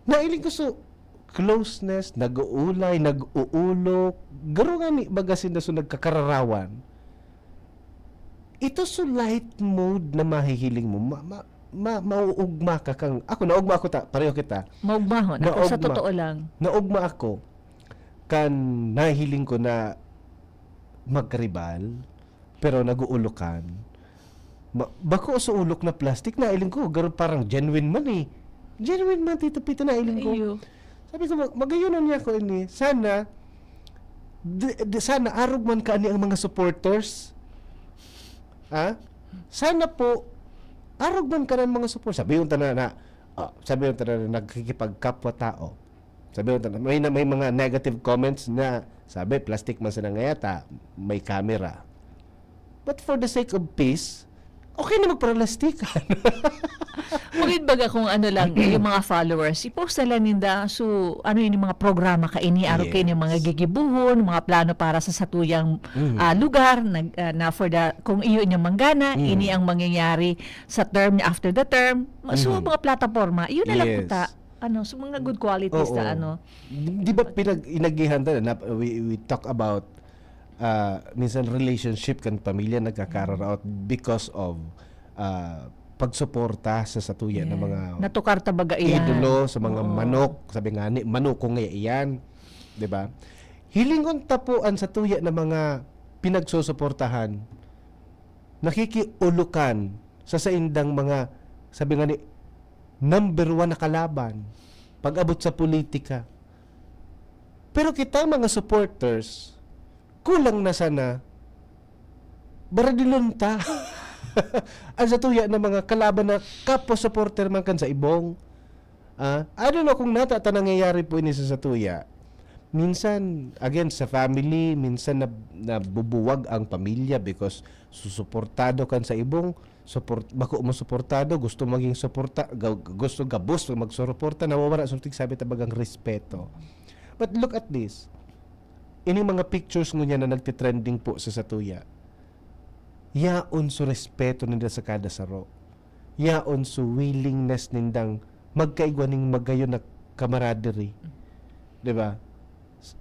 Nailing ko sa closeness, nag-uulay, nag-uulok. Garo nga ni baga sinda so nagkakararawan. Ito so light mode na mahihiling mo, ma-, ma-, ma-, mauugma ka kang, ako, naugma ako ta, pareho kita. Maugmahon. Ako, sa Naugma. totoo lang. Naugma ako kan nahiling ko na magkaribal, pero nag-uulukan. Ma-, bako sa ulok na plastic, nailing ko, garo parang genuine man eh. Genuine man, Tito Pito, nailing ko. Iyo. Sabi ko, "Mag-, magayonan niya ako ini. Sana, di, di, sana arog man kaani ang mga supporters." Ha? Sana po, arog man kanan mga supporters. Sabi yung tanan na, ah, sabi yung tanan na nagkikipagkapwa-tao. Sabi yung tanan, may, na, may mga negative comments na sabi, "Plastic man sila ngayata, may camera." But for the sake of peace, okay na magparalastikan. Magid baga kung ano lang, yung mga followers, i-post na lang ninda. So, ano yun yung mga programa kaini, araw kayo yung mga Yes. gigibuhon, mga plano para sa satuyang, Mhm. ah, lugar, nag-, ah, na for the, kung iyo inyong manggana, Mhm. ini ang mangyayari sa term, after the term. So, Mhm. mga plataporma, yun na lang Yes. puta. Ano, so mga good qualities Oo. na ano. Di, di ba pinag-inagihan tayo, na, we, we talk about ah, minsan relationship kan pamilya nagkakararaot because of, ah, pagsuporta sa satuya ng Yeah. mga Natukar ta baga iyan. idolo, sa mga Oo. manok, sabi nga ni, "Manok ko nga iyan." Di ba? Hilingon ta po ang satuya ng mga pinagsusuportahan, nakikiulukan, sa saindang mga, sabi nga ni, number one na kalaban pag-abot sa politika. Pero kita, mga supporters, kulang na sana, baradilon ta. Ang satuya na mga kalaban na kapwa supporter man kan sa ibong. Ah, I don't know kung nata ta nangyayari po ini sa satuya. Minsan, again, sa family, minsan nab-, nabubuwag ang pamilya because susuportado kan sa ibong, suport-, bako mo suportado, gusto maging suporta-, ga-, gusto gabos magsuporta, nawawara sa tig sabi ta bagang respeto. But look at this. Ini mga pictures ngunyan na nagtitrending po sa satuya. Yaon so respeto ninda sa kada saro. Yaon so willingness nindang magkaigwa ning magayon na camaraderie. Di ba? S-,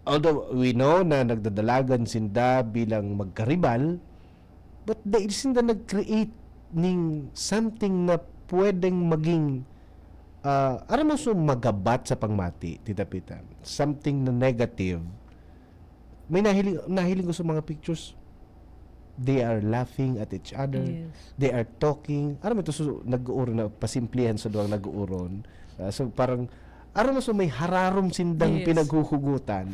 although we know na nagdadalagan sinda bilang magkaribal, but dai sinda nag-create ning something na pwedeng maging, ah, aram mo, so magabat sa pangmati, Tita Pita. Something na negative. May nahiling, nahiling ko sa mga pictures. They are laughing at each other. Yes. They are talking. Aram mo ito, so, nag-uuron na, pasimplihan sa duwang nag-uuron. Ah, so, parang, aram mo, so may hararom sindang Yes. pinaghuhugutan.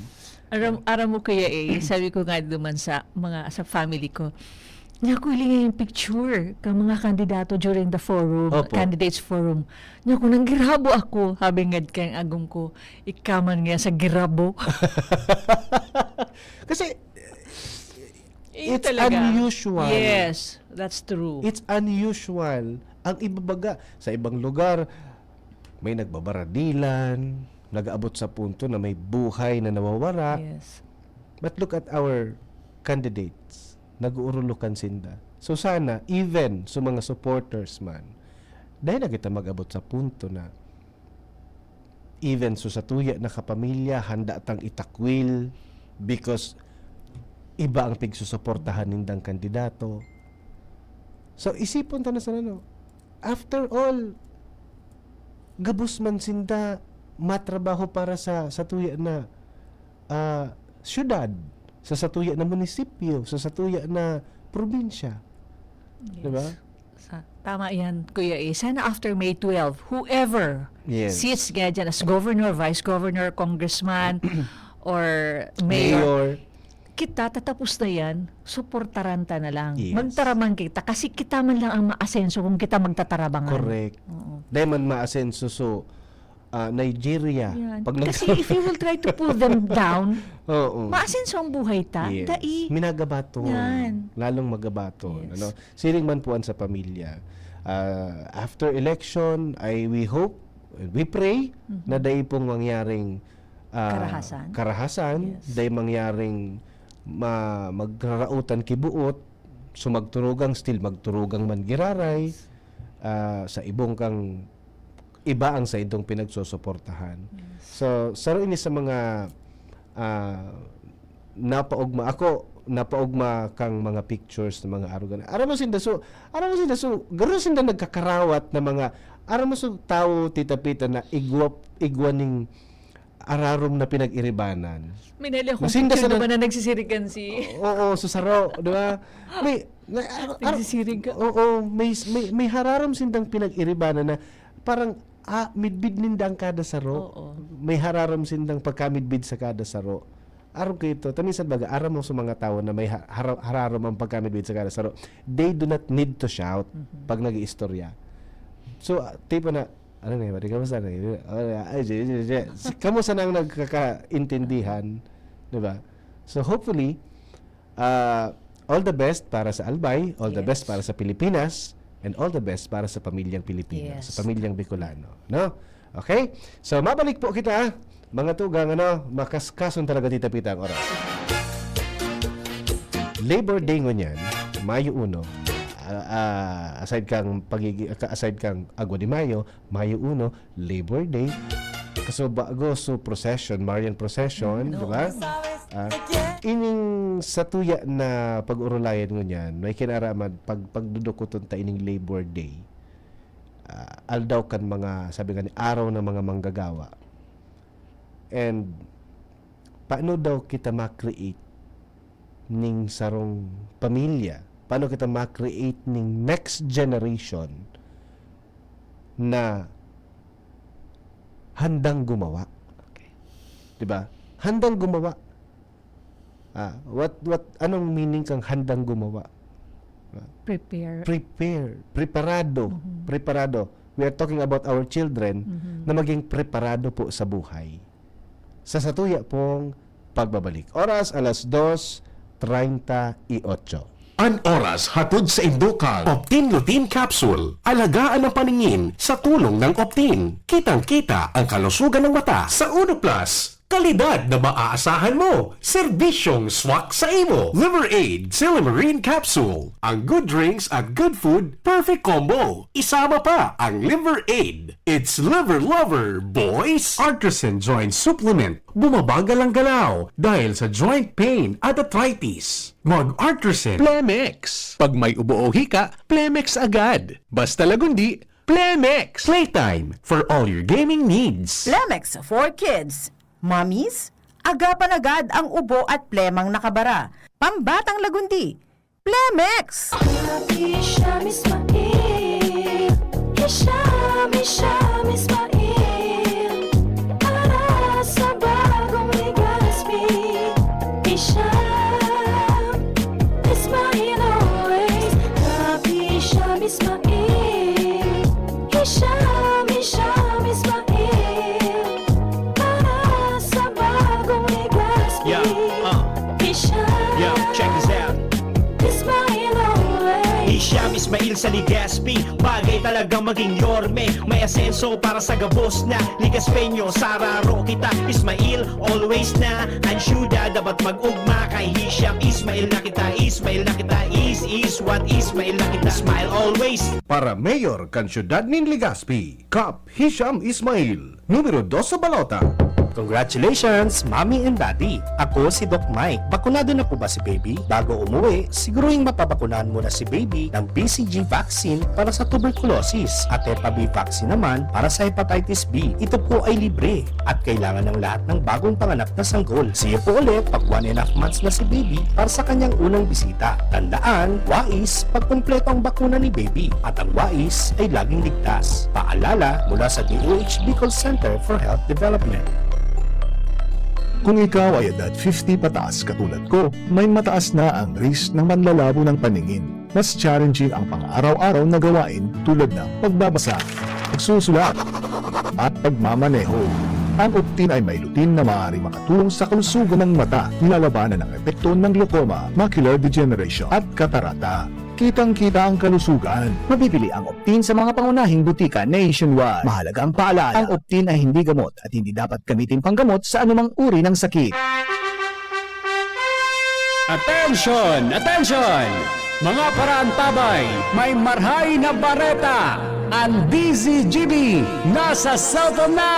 Aram, aram mo, Kuya A, sabi ko nga duman sa mga sa family ko, "Naku, hiling yung picture ka mga kandidato during the forum, Opo. candidates forum." "Naku, nanggirabo ako," sabi nga kang agom ko, "Ikaman nga sa girabo." Kasi, Eh, it's talaga. Unusual. Yes, that's true. It's unusual. Ang ibabaga, sa ibang lugar, may nagbabaradilan, nag-aabot sa punto na may buhay na nawawara. Yes. But look at our candidates. Nag-uurulukan sinda. So sana, even sa mga supporters man, dahil na kita mag-abot sa punto na even so sa tuya na kapamilya, handa tang itakwil because iba ang pigsusuportahan nindang kandidato. So, isipon ta na sana, no? After all, gabos man sinda matrabaho para sa, sa tuya na, ah, syudad, sa, sa tuya na munisipyo, sa, sa tuya na probinsya. Di ba? Yes. Sa, tama yan, Kuya A. Sana after May twelve, whoever Yes. sits nga dyan as governor, vice governor, congressman, or mayor, Mayor. kita, tatapos na yan, suportaran ta na lang. Yes. Magtaraman kita, kasi kita man lang ang maasenso kung kita magtatarabangan. Correct. Oo. Dahil man maasenso, so, ah, Nigeria. Yan. Pag nag- Kasi if you will try to pull them down, Oo. maasenso ang buhay ta. Yes. Dai. Minagabaton. Yan. Lalong magabaton. Yes. Ano? Siring man po ang sa pamilya. Ah, after election, I, we hope, we pray Mhm. na dai pong mangyaring ah, Karahasan. karahasan, Yes. dai mangyaring ma-, magrarautan kibuot, so magturugang still, magturugang man giraray, ah, sa ibong kang iba ang sa idong pinagsusuportahan. Yes. So, saro ini sa mga, ah, napaugma. Ako, napaugma kang mga pictures ng mga arugan. Aram mo sinda, so, aram mo sinda, so, garo sinda nagkakarawat na mga, aram mo, so, tawo, Tita Pita, na igwa, igwa ning ararom na pinag-iribanan. May nali akong Masinda picture sa naman nag- na nagsisirikan si... Oo, so saro, di ba? May, na, ar-, ar-, Nagsisiring ka. Oo, may, may, may hararom sindang pinag-iribanan na parang, ah, midbid ninda ang kada saro. Oo. May hararom sindang pagkamidbid sa kada saro. Aram ko ito, ta minsan baga, aram mo sa mga tao na may ha-, hara-, hararom ang pagkamidbid sa kada saro. They do not need to shout Mhm. pag nag-iistorya. So, ah, tipo na, ano na yun, kamusta na yun? Ah, ay, ay, ay, ay, ay. Si-, kamusta na ang nagkakaintindihan? Di ba? So, hopefully, ah, all the best para sa Albay, all the Yes. best para sa Pilipinas, and all the best para sa pamilyang Pilipino, Yes. sa pamilyang Bicolano. No? Okay? So, mabalik po kita, mga tugang, ano, makaskas-kason talaga, Tita Pita, ang oras. Labor Day ngunyan, Mayo uno. Ah, ah, aside kang pagigi-, aside kang Agua de Mayo, Mayo uno, Labor Day. Kaso bago, so procession, Marian procession, Mm, di oo. ba? Ah, ining satuya na pag-urulayan ngunyan, may kinaraman pag pagdudukuton ta ining Labor Day. Ah, aldaw kan mga, sabi nga ni, araw ng mga manggagawa. And paano daw kita ma-create ning sarong pamilya Paano kita ma-create ning next generation na handang gumawa? Okay. Di ba? Handang gumawa. Ah, what what anong meaning kang handang gumawa? Prepare. Prepare, preparado, Mhm. preparado. We are talking about our children Mhm. na maging preparado po sa buhay. Sa satuya pong pagbabalik. Oras alas dos treinta y ocho. An oras hatod sa Indukan. Optin Lutein Capsule. Alagaan ang paningin sa tulong ng Optin. Kitang-kita ang kalusugan ng mata. Sa Uno Plus, kalidad na maaasahan mo. Serbisyong swak sa imo. Liver Aid, Silymarin Capsule. Ang good drinks at good food, perfect combo. Isama pa ang Liver Aid. It's Liver Lover, boys! Artisan Joint Supplement. Bumabagal ang galaw dahil sa joint pain at arthritis. Mag-Artisan. Plemex. Pag may ubo o hika, Plemex agad. Basta Lagundi, Plemex. Playtime for all your gaming needs. Plemex for kids. Mommies, agapan agad ang ubo at plemang nakabara. Pambatang Lagundi, Plemex! Hisham Ismail. Hisham, Hisham Ismail. Para sa bagong Legazpi. Hisham Ismail always. Kap Hisham Ismail. Hisham, Hisham Ismail. Para sa bagong Legazpi. Yeah, uh. Hisham. Yo, check this out. Ismail always. Hisham Ismail sa Legazpi. Bagay talaga maging Yorme. May asenso para sa gabos na Legazpeño. Sararo kita, Ismail always na. Ang syudad dapat mag-ugma. Kay Hisham Ismail na kita. Ismail na kita. Is, is what Ismail na kita. Smile always. Para mayor kan siyudad nin Legazpi, Kap Hisham Ismail, numero dos sa balota. Congratulations, Mommy and Daddy! Ako si Doc Mike. Bakunado na po ba si Baby? Bago umuwi, siguruhing mapabakunahan muna si Baby ng B C G vaccine para sa tuberculosis at Hepatitis B vaccine naman para sa Hepatitis B. Ito po ay libre at kailangan ng lahat ng bagong panganak na sanggol. See you po ulit pag one and a half months na si Baby para sa kanyang unang bisita. Tandaan, wais pag kumpleto ang bakuna ni Baby at ang wais ay laging ligtas. Paalala mula sa D O H Bicol Center for Health Development. Kung ikaw ay edad fifty pataas katulad ko, may mataas na ang risk ng manlalabo ng paningin. Mas challenging ang pang-araw-araw na gawain tulad ng pagbabasa, pagsusulat, at pagmamaneho. Ang Optin ay may lutein na maaaring makatulong sa kalusugan ng mata, nilalabanan ang epekto ng glaucoma, macular degeneration, at katarata. Kitang-kita ang kalusugan. Mabibili ang Optin sa mga pangunahing butika nationwide. Mahalaga ang paalala, ang Optin ay hindi gamot at hindi dapat gamitin panggamot sa anumang uri ng sakit. Attention! Attention! Mga paraantabay, may marhay na bareta! Ang D Z G B nasa cellphone na!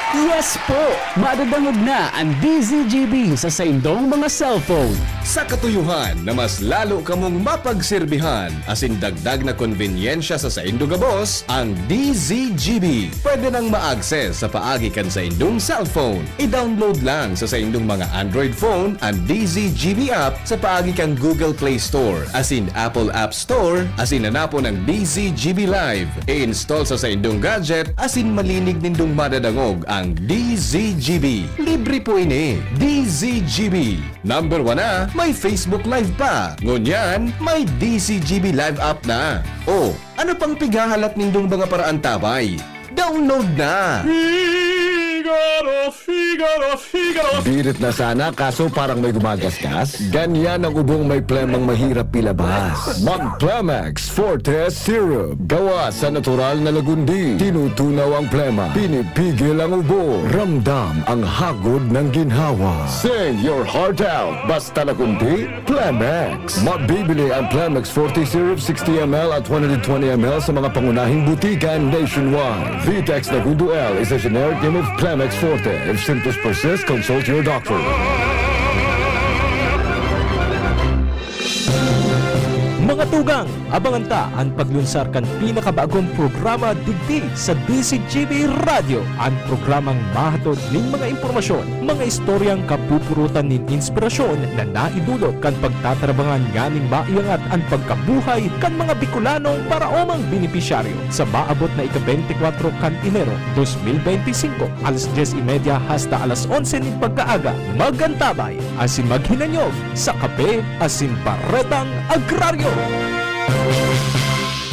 Yes po! Madadangog na ang D Z G B sa saindong mga cellphone. Sa katuyuhan na mas lalo kamong mapagserbihan asin dagdag na konbenyensya sa saindo gabos, ang D Z G B pwede nang ma-access sa paagi kan saindong cellphone. I-download lang sa saindong mga Android phone an D Z G B app sa paagi kan Google Play Store asin Apple App Store asin hanapon ang D Z G B Live. I-install sa saindong gadget asin malinig nindong madadangog ang D Z G B. Libre po ini. D Z G B. Number one na, may Facebook Live pa. Ngunyan, may D Z G B Live app na. O, ano pang pighahalat nindong mga paraantabay? Download na! Figaro, Figaro, Figaro. Birit na sana, kaso parang may gumagasgas. Ganyan ang ubong may plemang mahirap ilabas. Mag Plemex Forte Syrup. Gawa sa natural na lagundi. Tinutunaw ang plema. Pinipigil ang ubo. Ramdam ang hagod ng ginhawa. Sing your heart out. Basta lagundi, Plemex. Mabibili ang Plemex Forte Syrup sixty M L at one hundred twenty M L sa mga pangunahing butika nationwide. Vitex Nagundo L is a generic name of Plemex Forte. If symptoms persist, consult your doctor. Mga Tugang! Abangan ta an paglunsar kan pinakabagong programa digdi sa D Z G B Radyo, an programang mahatod nin mga impormasyon, mga istoryang kapupurutan nin inspirasyon na naidulot kan pagtatrabangan nganing maiangat an pagkabuhay kan mga Bicolanong paraomang benepisyaryo. Sa maabot na ika-beintikwatro kan Enero dos mil beintisinko, alas dyes y media hasta alas onse nin pagkaaga, mag-antabay asin maghinanyog sa Kape asin Baretang Agraryo.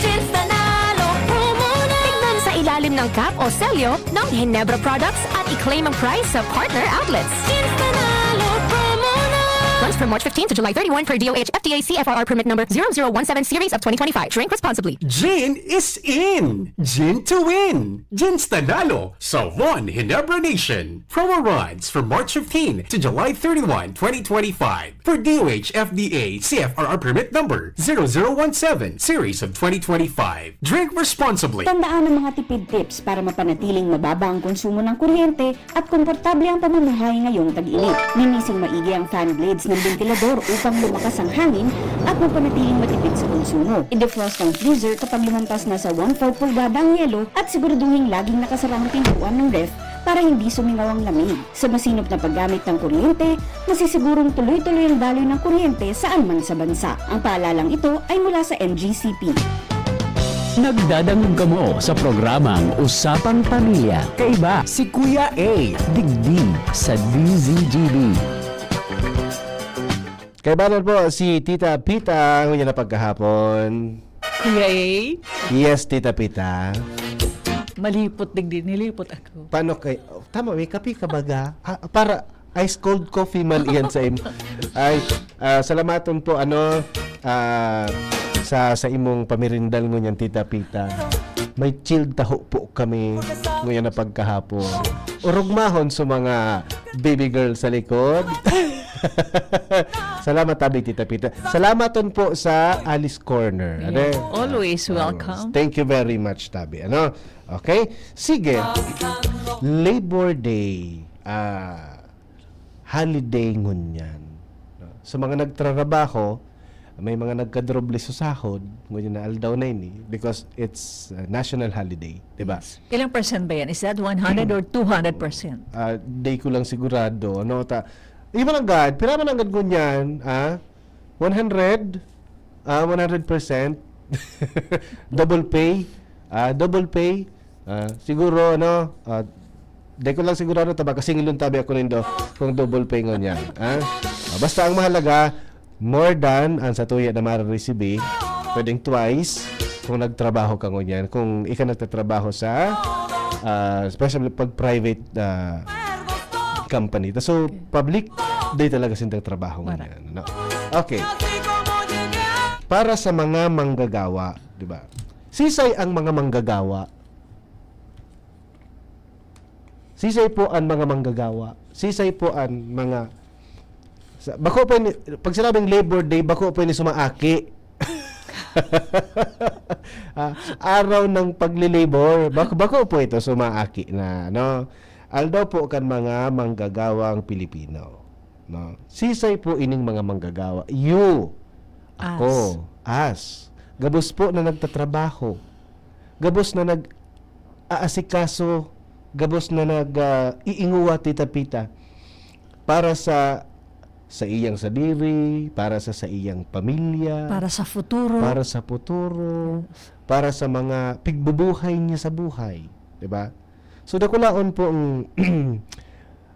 Jeans Nanalo, Pumuna! Tignan sa ilalim ng cap o selyo ng Ginebra Products at i-claim ang prize sa partner outlets. Jeans Nanalo, Pumuna! Runs from March fifteen to July thirty-one per D O H F D A C F R R permit number zero zero one seven series of twenty twenty-five. Drink responsibly. Gin is in! Gin to win! Jeans Nanalo sa One Ginebra Nation. Promo runs from March fifteen to July thirty-one, twenty twenty-five. For D O H F D A C F R R permit number zero zero one seven series of twenty twenty-five. Drink responsibly. Tandaan ang mga tipid tips para mapanatiling mababa ang konsumo ng kuryente at komportable ang pamumuhay ngayong tag-init. Linising maigi ang fan blades ng bentilador upang lumakas ang hangin at mapanatiling matipid sa konsumo. I-defrost ang freezer kapag lumampas na sa one-fourth pulgada ang yelo at siguraduhing laging nakasara ang pintuan ng ref para hindi sumingaw ang lamig. Sa masinop na paggamit ng kuryente, masisigurong tuloy-tuloy ang daloy ng kuryente saan man sa bansa. Ang paalalang ito ay mula sa N G C P. Nagdadangog kamo sa programang Usapang Pamilya. Kaiba si Kuya A, digdi sa D Z G B. Kaibanan po si Tita Pita, ngunyan na pagkahapon. Kuya A, Yes, Tita Pita. malipot digdi, nilipot ako. Paano kay... Tama, may kape ka baga? Ah, para ice cold coffee man iyan sa im... Ay, ah, salamaton po, ano, ah, sa, sa imong pamirindal ngunyan, Tita Pita. May chilled taho po kami ngunyan na pagkahapon. Orog mahon sa mga baby girl sa likod. Salamat, Tabi, Tita Pita. Salamaton po sa Alice Corner. Ano? Always welcome. Thank you very much, Tabi. Ano? Okay? Sige. Labor Day. Ah, holiday ngunyan. No? Sa mga nagtrarabaho, may mga nagkadoble sa sahod, ngunyan na aldaw na ini because it's uh, national holiday, di ba? Ilang percent ba yan? Is that one hundred or two hundred percent? Ah, di ko lang sigurado, ano, ta, iba lang gad, pira man ang gad ngunyan, ah? One hundred? Ah, one hundred percent? Double pay? Ah, double pay? Ah, siguro, ano, ah, di ko lang sigurado, ta, baka singilon tabi ako nindo kung double pay ngunyan, ah? Ah, basta ang mahalaga, more than ang sa tuya na marireceive, pwedeng twice kung nagtrabaho ka ngunyan. Kung ika nagtatrabaho sa, ah, especially pag private ah, company. So, public, di talaga sindang trabaho ngunyan. No? Okay. Para sa mga manggagawa, di ba? Sisay ang mga manggagawa. Sisay po ang mga manggagawa. Sisay po ang mga... Sa, bako po ni, pag sinabing Labor Day, bako po ni sumaaki. Ah, araw ng pagle-labor. Bako, bako po ito sumaaki na, no? Aldaw po kan mga manggagawang Pilipino, no? Sisay po ining mga manggagawa? You. Ako. Us. Gabos po na nagtatrabaho. Gabos na nag-aasikaso. Gabos na nag, ah, iinguwa, Tita Pita. Para sa, sa iyang sadiri, para sa, sa iyang pamilya, Para sa futuro. para sa futuro, para sa mga pigbubuhay niya sa buhay, di ba? So, dakulaon po ang,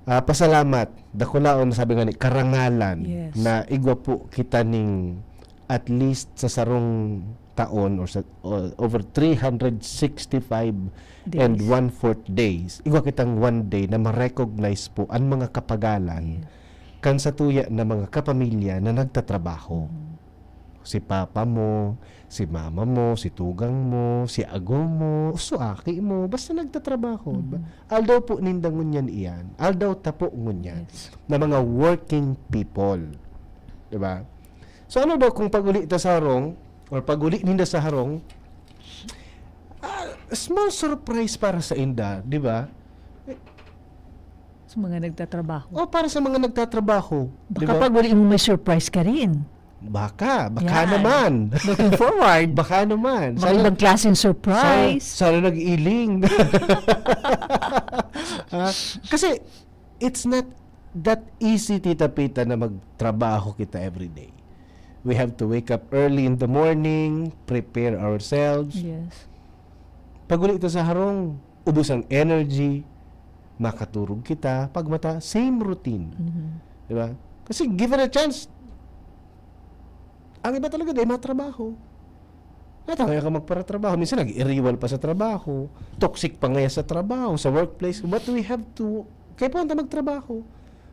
ah, pasalamat. Dakulaon, sabi nga ni, karangalan Yes. na igwa po kita ning at least sa sarong taon or sa o- over three hundred sixty-five and Days. one-fourth days, igwa kitang one day na ma-recognize po ang mga kapagalan kan sa tuya na mga kapamilya na nagtatrabaho. Si papa mo, si mama mo, si tugang mo, si ago mo, suaki mo, basta nagtatrabaho. Aldaw po ninda ngunyan iyan. Aldaw ta po ngunyan Yes. na mga working people. Di ba? So ano daw kung pag-uli ta sa harong, or pag-uli ninda sa harong, ah, small surprise para sa inda, di ba? Sa mga nagtatrabaho. O para sa mga nagtatrabaho, di Baka ba? pag uli mo may surprise ka rin. Baka, baka Yan. naman. Looking forward. Baka naman. Mga ibang klaseng surprise. Sana, sana nag-iling. Ah, kasi, it's not that easy, Tita Pita, na magtrabaho kita every day. We have to wake up early in the morning, prepare ourselves. Yes. Pag uli ito sa harong, ubos ang energy, makaturog kita, pag mata, same routine. Mhm. Di ba? Kasi given a chance, ang iba talaga, di matrabaho. Natangay ka magparatrabaho. Minsan nag-iriwal pa sa trabaho. Toxic pa ngaya sa trabaho, sa workplace. But we have to, kaya po magtrabaho.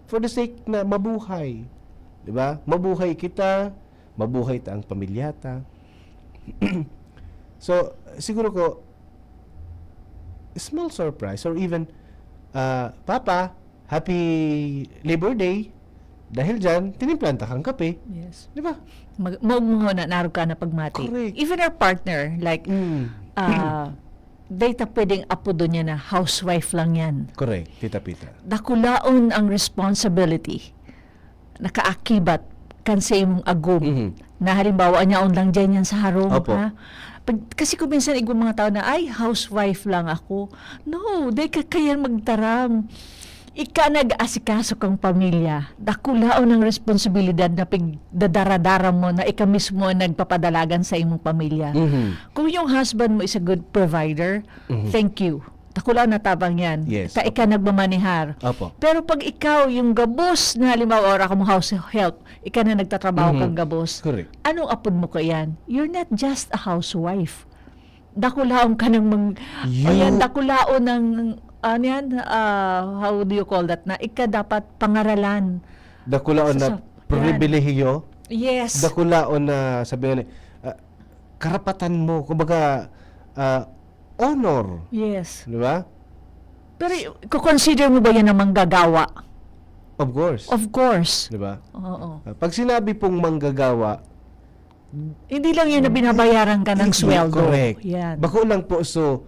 For the sake na mabuhay. Di ba? Mabuhay kita, mabuhay ta ang pamilyata. So, siguro ko, small surprise or even, ah, "Papa, happy Labor Day." Dahil dyan, tinimplahan ta kang kape. Yes. Di ba? Mag, maugmaho na, narog ka na pagmati. Correct. Even our partner, like, Mm. ah, data pwedeng apodo niya na housewife lang yan. Correct, Tita Pita. Dakulaon ang responsibility. Nakaakibat kan sa imong agom. Mhm. Na halimbawa, nyaon lang dyan yan sa harong, Opo. ha? Pag, kasi kung minsan igwa mga tao na, "Ay, housewife lang ako." No, di ka kaya magtaram. Ika nag-asikaso kang pamilya. Dakulaon ang responsibilidad na pigdadara-dara mo na ika mismo ang nagpapadalagan sa imong pamilya. Mhm. Kung yung husband mo is a good provider, Mhm. thank you. Dakulaon na tabang yan. Yes, Ta ika nagmamanihar. Opo. Pero pag ikaw, yung gabos na halimbawa, ora ka mo house help, ika na nagtatrabaho Mhm. kang gabos, Correct. anong apod mo kayan? You're not just a housewife. Dakulaon ka ng mang... You- Ayan, dakulaon ng... Ano yan? Ah, how do you call that? Na ika dapat pangaralan. Dakulaon Sa- na sa- pribilehiyo. Yes. Dakulaon na, sabi nga ni, ah, karapatan mo, kumbaga, ah, honor. Yes. Di ba? Pero i-, kukonsider mo ba yan na manggagawa? Of course. Of course. Di ba? Oo. Ah, pag sinabi pong manggagawa, Hindi lang yun na binabayaran ka ng Hindi, sweldo. Correct. Yan. Bako lang po, so,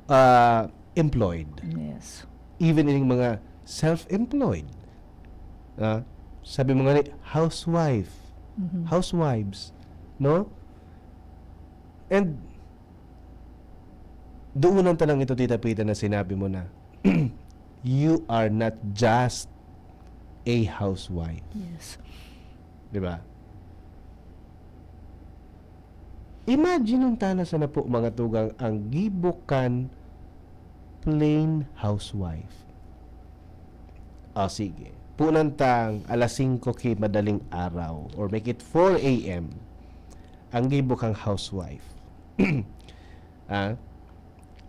ah, employed. Yes. Even in mga self-employed. Ah, sabi mo nga ni, housewife. Mhm. Housewives. No? And, doonan ta lang ito, Tita Pita, na sinabi mo na, you are not just a housewife. Yes. Di ba? Imagine nung tana sana po, mga tugang, ang gibo kan plain housewife. Ah, sige. Punan tang alas singko ki madaling araw or make it four a m. Ang gibo kang housewife. Ah?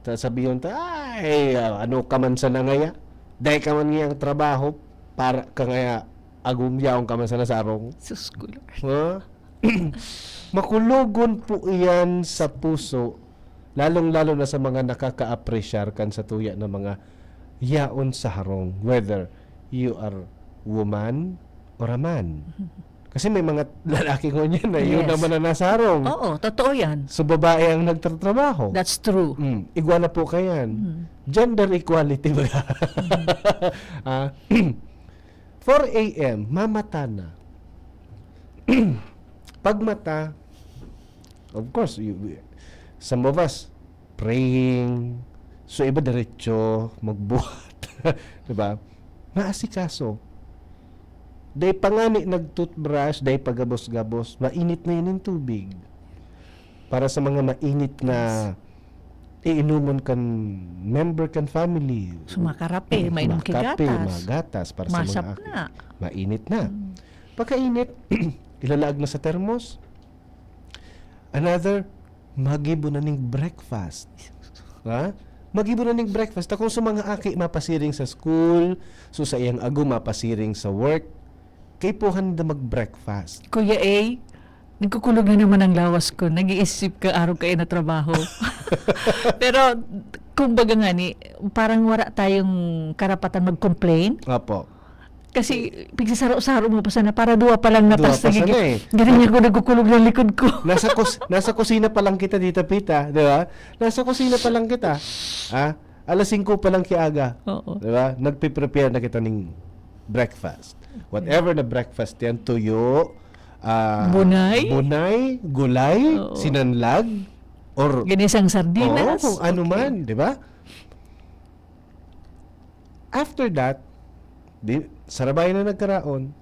Ta-, sabihon ta, "Ay, ano ka man sana ngaya? Dai ka man ngayang trabaho para ka ngaya agom yaon ka man sana sa arong." Sus, ko, Lord. Ha? Makulogon po iyan sa puso, lalong-lalo na sa mga nakakaapresyar kan sa tuya na mga yaon sa harong, whether you are woman or a man. Kasi may mga lalaki ngunyan na yun Yes. naman ang nasa harong. Oo, totoo yan. So, babae ang nagtatrabaho. That's true. Mm, igwa na po kayan. Mm. Gender equality ba? Ah, four a m, mamata na. Pagmata, of course, you, some of us, praying, so iba diretso, magbuhat. Di ba? Maasikaso. Dai pa ngani nag-toothbrush, dai pa gabos-gabos, mainit na yan yung tubig. Para sa mga mainit na iinomon kan member kan family. So, makarape, mainom ki Makape, gatas. Mga gatas para sa mga Masap aki. na. Mainit na. Mm. Pagkainit, ilalaag na sa termos. Another, magibo na ning breakfast. Ha? Magibo na ning breakfast. Ta kung sa mga aki, mapasiring sa school, so sa iyang ago, mapasiring sa work, kaipuhan na mag-breakfast. Kuya A, nagkukulog na naman ang lawas ko. Nag-iisip ka araw kayo na trabaho. Pero, kumbaga nga ni, parang wala tayong karapatan mag-complain. Apo. Kasi, pigsasaro-saro mo pa sana para duwa pa lang na Duwa tas pa nagiging- sana eh. Ganun niya ako nagkukulog ng likod ko. Nasa, kus- nasa kusina pa lang kita, Tita Pita, di ba? Nasa kusina pa lang kita. Ah, alas singko pa lang kiaga. Oo. Di ba? Nagpe-prepare na kita ning breakfast. Whatever na breakfast yan, tuyo, ah, Bunay? bunay, gulay, Oo. sinanlag, or Ginisang sardinas. Oo, kung ano Okay. man, di ba? After that, di, sarabay na nagkaraon,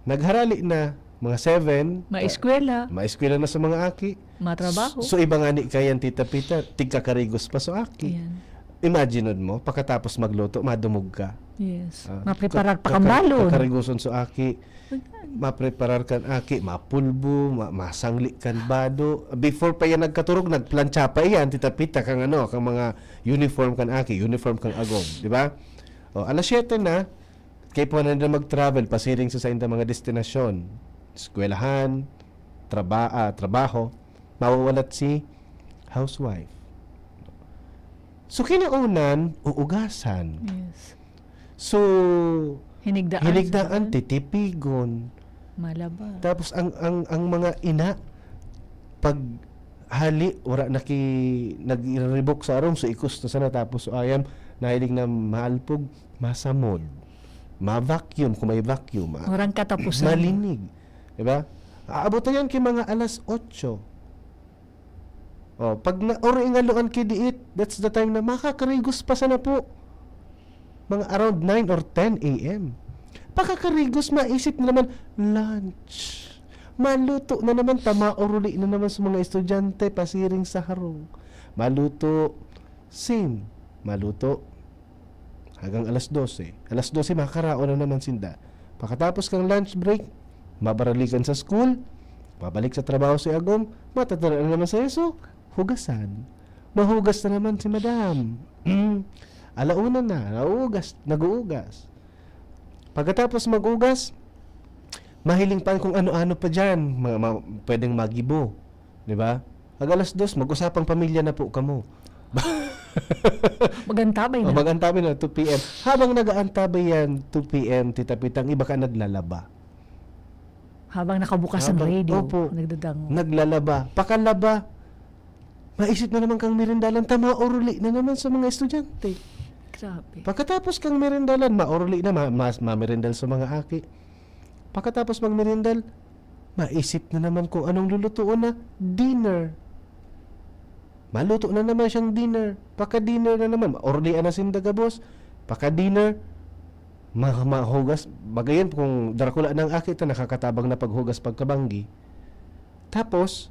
nagharali na, mga seven, Maeskwela. maeskwela na sa mga aki. Matrabaho. So, iba nga ni kayan, Tita Pita, tigkakarigos pa so aki. Ayan. Imagine mo, pagkatapos magluto, madumog ka. Yes. Ah, Mapreparar ka-, pa kang kakar-, balon. kakarigoson so aki. Ayan. Mapreparar kan aki, mapulbo, ma-, masangli kan bado. Before pa yan nagkaturog, nagplantsa pa yan, Tita Pita, kang ano, kang mga uniform kan aki, uniform kang agom, di ba? O, alas siyete na, kaipuhan na nila mag-travel, pasiring sa saindang mga destinasyon. Eskwelahan, traba-, ah, trabaho, mawawalat si housewife. So, kinaunan, uugasan. Yes. So, Hinigdaan hinigdaan, sa titipigon. Malaba. Tapos, ang, ang, ang mga ina, pag hali, wala naki-, nagriribok sa arom, so ikos na sana, tapos so ayam, nahiling na maalpog, masamod. Ma-vacuum, kung may vacuum, ma-, Walang katapusan. malinig. Diba? Aabot na yan kay mga alas otso. Oh, pag na, or ingaloan ki diit, that's the time na makakarigos pa sana po. Mga around nine or ten a m. Pagkakarigos, maisip na naman, lunch. Maluto na naman, ta maoruli na naman sa mga estudyante, pasiring sa harong. Maluto, same. Maluto, hanggang alas dose. Alas dose, makakaraon na naman sinda. Pakatapos kang lunch break, mabaraligan sa school, babalik sa trabaho si agom, matatara na naman sa iso, hugasan. Mahugas na naman si madam. Mm. Ala una na, nauugas, nag-uugas. Pagkatapos mag-ugas, mahiling pa kung ano-ano pa dyan, ma-, ma-, pwedeng magibo. Di ba? Pag alas dos, mag-usapang pamilya na po kamo. Magantabay O, na. Magantabay na, two p m. Habang nag-aantabay yan, two p m, Tita Pita, ang iba ka naglalaba. Habang nakabukas ang Habang, radio, opo. nagdadangog. Naglalaba. Pakalaba, maisip na naman kang merindalan, ta maoruli na naman sa mga estudyante. Grabe. Pagkatapos kang merindalan, maoruli na, ma-, mas mamerindal sa mga aki. Pagkatapos magmerindal, maisip na naman kung anong lulutuon na dinner. Maluto na naman siyang dinner. Pagka-dinner na naman, maorlian na sinda gabos. Pagka-dinner, ma-, mahugas. Bagayan kung darakula ng aki ta, nakakatabang na paghugas pagkabanggi. Tapos,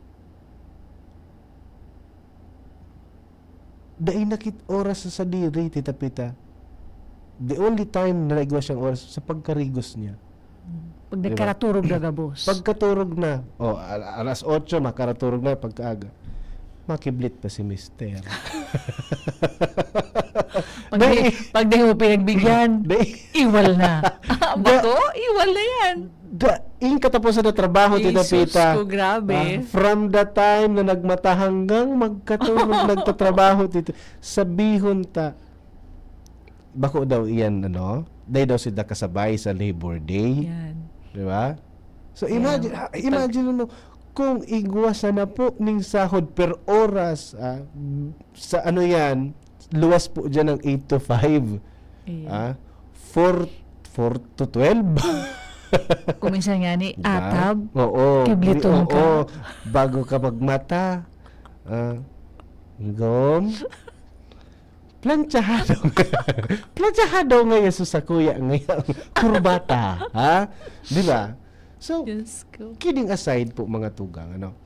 dai na kit oras sa sadiri, Tita Pita. The only time na naigwa siyang oras sa pagkarigos niya. Pag Di ba? nagkaraturog na gabos. Pagkaturog na, o, al-, alas otso, makaraturog na pagkaaga. Makiblit pa si mister. Pag Dai- di, pag di mo pinagbigyan, Dai- iwal na. Da- Bako? Iwal na yan. Da, in katapusan na trabaho, Tita Jesus Pita. ko, grabe. Ah, from the time na nagmata hanggang magkaturog, nagtatrabaho, Tita. Sabihon ta, bako daw iyan, ano? Dai daw sila kasabay sa Labor Day. Yan. Di ba? So, Yan. imagine, ha, Pag imagine mo, kung igwa sana po ning sahod per oras, ah, sa ano yan, luwas po dyan ng eight to five. Iya. Ah, four, four to twelve. Kung minsan nga ni Diba? atab, Oo. kibliton Di-, ka. oo. Bago ka magmata. Ah, gom. Plantsahado. Plantsahado ngayon sa sakuya ngayon. Kurbata, ha? Di ba? So, Diyos ko. kidding aside po, mga tugang, ano?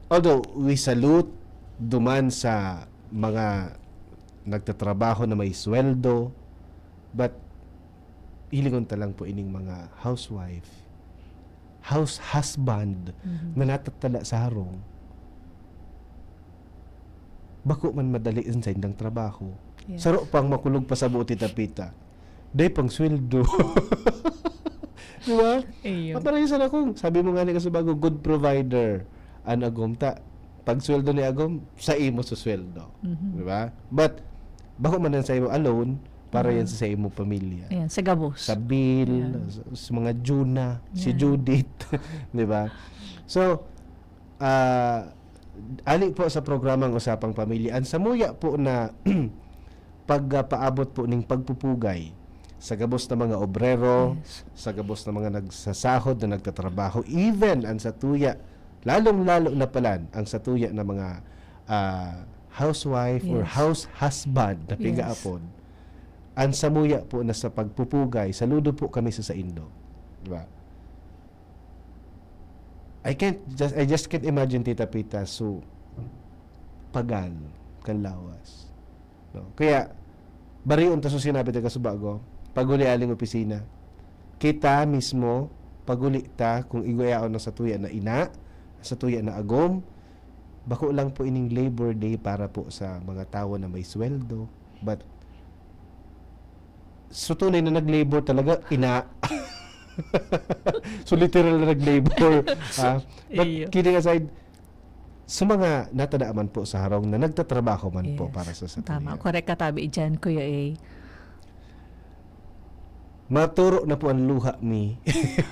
Although, we salute duman sa mga nagtatrabaho na may sweldo, but hilingon ta lang po ining mga housewife, house husband Mhm. na natatala sa harong, bako man madali an saindang trabaho. Yes. Saro pang makulog pa sa buot itapita. Dai pang sweldo. Di ba? Iyo. At parang isa na kung, sabi mo nga ni Kasubago, good provider. An agom ta, pag sweldo ni agom, sa imo sa sweldo. Mhm. Di ba? But, bako man yan sa imo alone, para yan Mhm. sa, sa imo pamilya. Ayan, sa gabos. Sa bill, Ayan. sa, sa mga Juna, si Ayan. Judith. Di ba? So, ah, ali po sa programang Usapang Pamilya, ang samuya po na pagpaabot po ning pagpupugay, sa gabos na mga obrero, Yes. sa gabos na mga nagsasahod na nagtatrabaho, even ang satuya, lalong-lalo na palan ang satuya na mga ah, housewife or Yes. house husband na Yes. pigaapod, ang samuya po na sa pagpupugay, saludo po kami sa saindo. Di ba? I can't just I just can't imagine, Tita Pita, so pagal kan lawas. No? Kaya barion ta so sinabi ta kasuba ko, paguli aling opisina. Kita mismo paguli ta kung igwa yaon na satuya na ina, satuya na agom. Bako lang po ining Labor Day para po sa mga tawo na may sweldo. But so tunay na nag-labor talaga, ina. So literal na nag-labor. Ha? But Iyo. Kidding aside, sa mga natada man po sa harong na nagtatrabaho man po Yes. Para sa sa Tama. tuya. Correct ka tabi dyan, Kuya A. Maturo na po ang luha mi.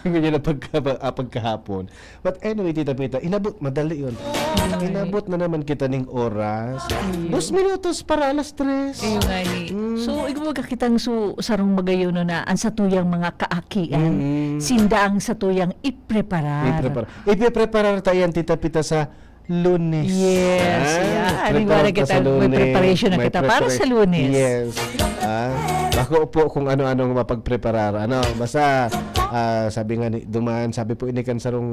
Ganyan na pagka, ah, pagkahapon. But anyway, Tita Pita, inabot, madali yun. Alright. Inabot na naman kita ning oras. Ayun. Dos minutos para alas tres. Ayun nga ni. Mm. So, igwa ka kitang su sarong magayon na ang satuyang mga kaakian, Mm. sinda ang satuyang ipreparar. Ipreparar. Ipreparar ta yan, Tita Pita, sa Lunes. Yes, Ah, yeah. prepare Ariwara ta kita, sa Lunes. May preparation na May kita para sa prepara- Lunes. Yes. Ah, bako po kung ano-anong mapagpreparar. Ano, basta ah, sabi nga ni Duman, sabi po ini kan sarong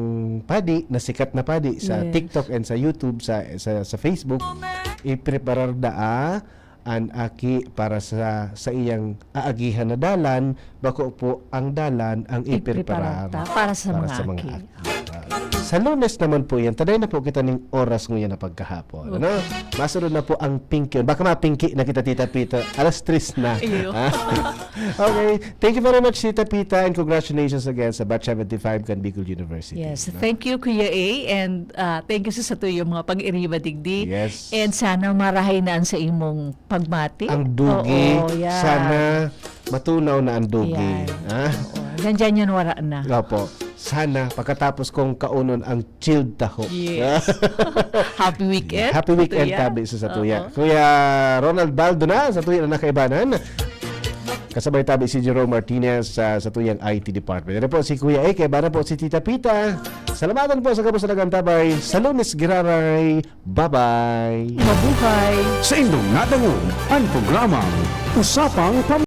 padi, na sikat na padi sa Yes. TikTok and sa YouTube, sa sa, sa Facebook, ipreparar daa an aki para sa sa iyang aagihan na dalan, bako po ang dalan ang ipreparar Ipreparar ta para sa mga aki. aki. Sa Lunes naman po yan, taday na po kita ning oras nguyan na pagkahapon. Ano? Masunod na po ang Pinky. Baka mapinki na kita, Tita Pita. Alas tres na. Iyo. Ha? Okay. Thank you very much, Tita Pita, and congratulations again sa Batch seventy-five kan Bicol University. Yes, No? thank you, Kuya A, and ah, thank you sa satuyang mga pag-iriba digdi. Yes. And sana marahay na ang sa imong pagmati. Ang dugi, Oo, yeah. Sana matunaw na ang dugi. Yan. Ha? Oo. Diyan, diyan yun, wala na. Opo. Sana pagkatapos kong kaunon ang chilled taho. Yes. Happy weekend. Happy weekend, Kuya. tabi sa satuya. Oo. Kuya Ronald Baldo na, satuya na nakaibanan. Kasabay tabi si Jerome Martinez sa satuyang I T department. Ano po si Kuya A, kaibanan po si Tita Pita. Salamatan po sa gabos na nagantabay. Sa Lunes, Giraray. Bye-bye. Mabuhay. Sa indong nadangog, ang programang Usapang Pamilya.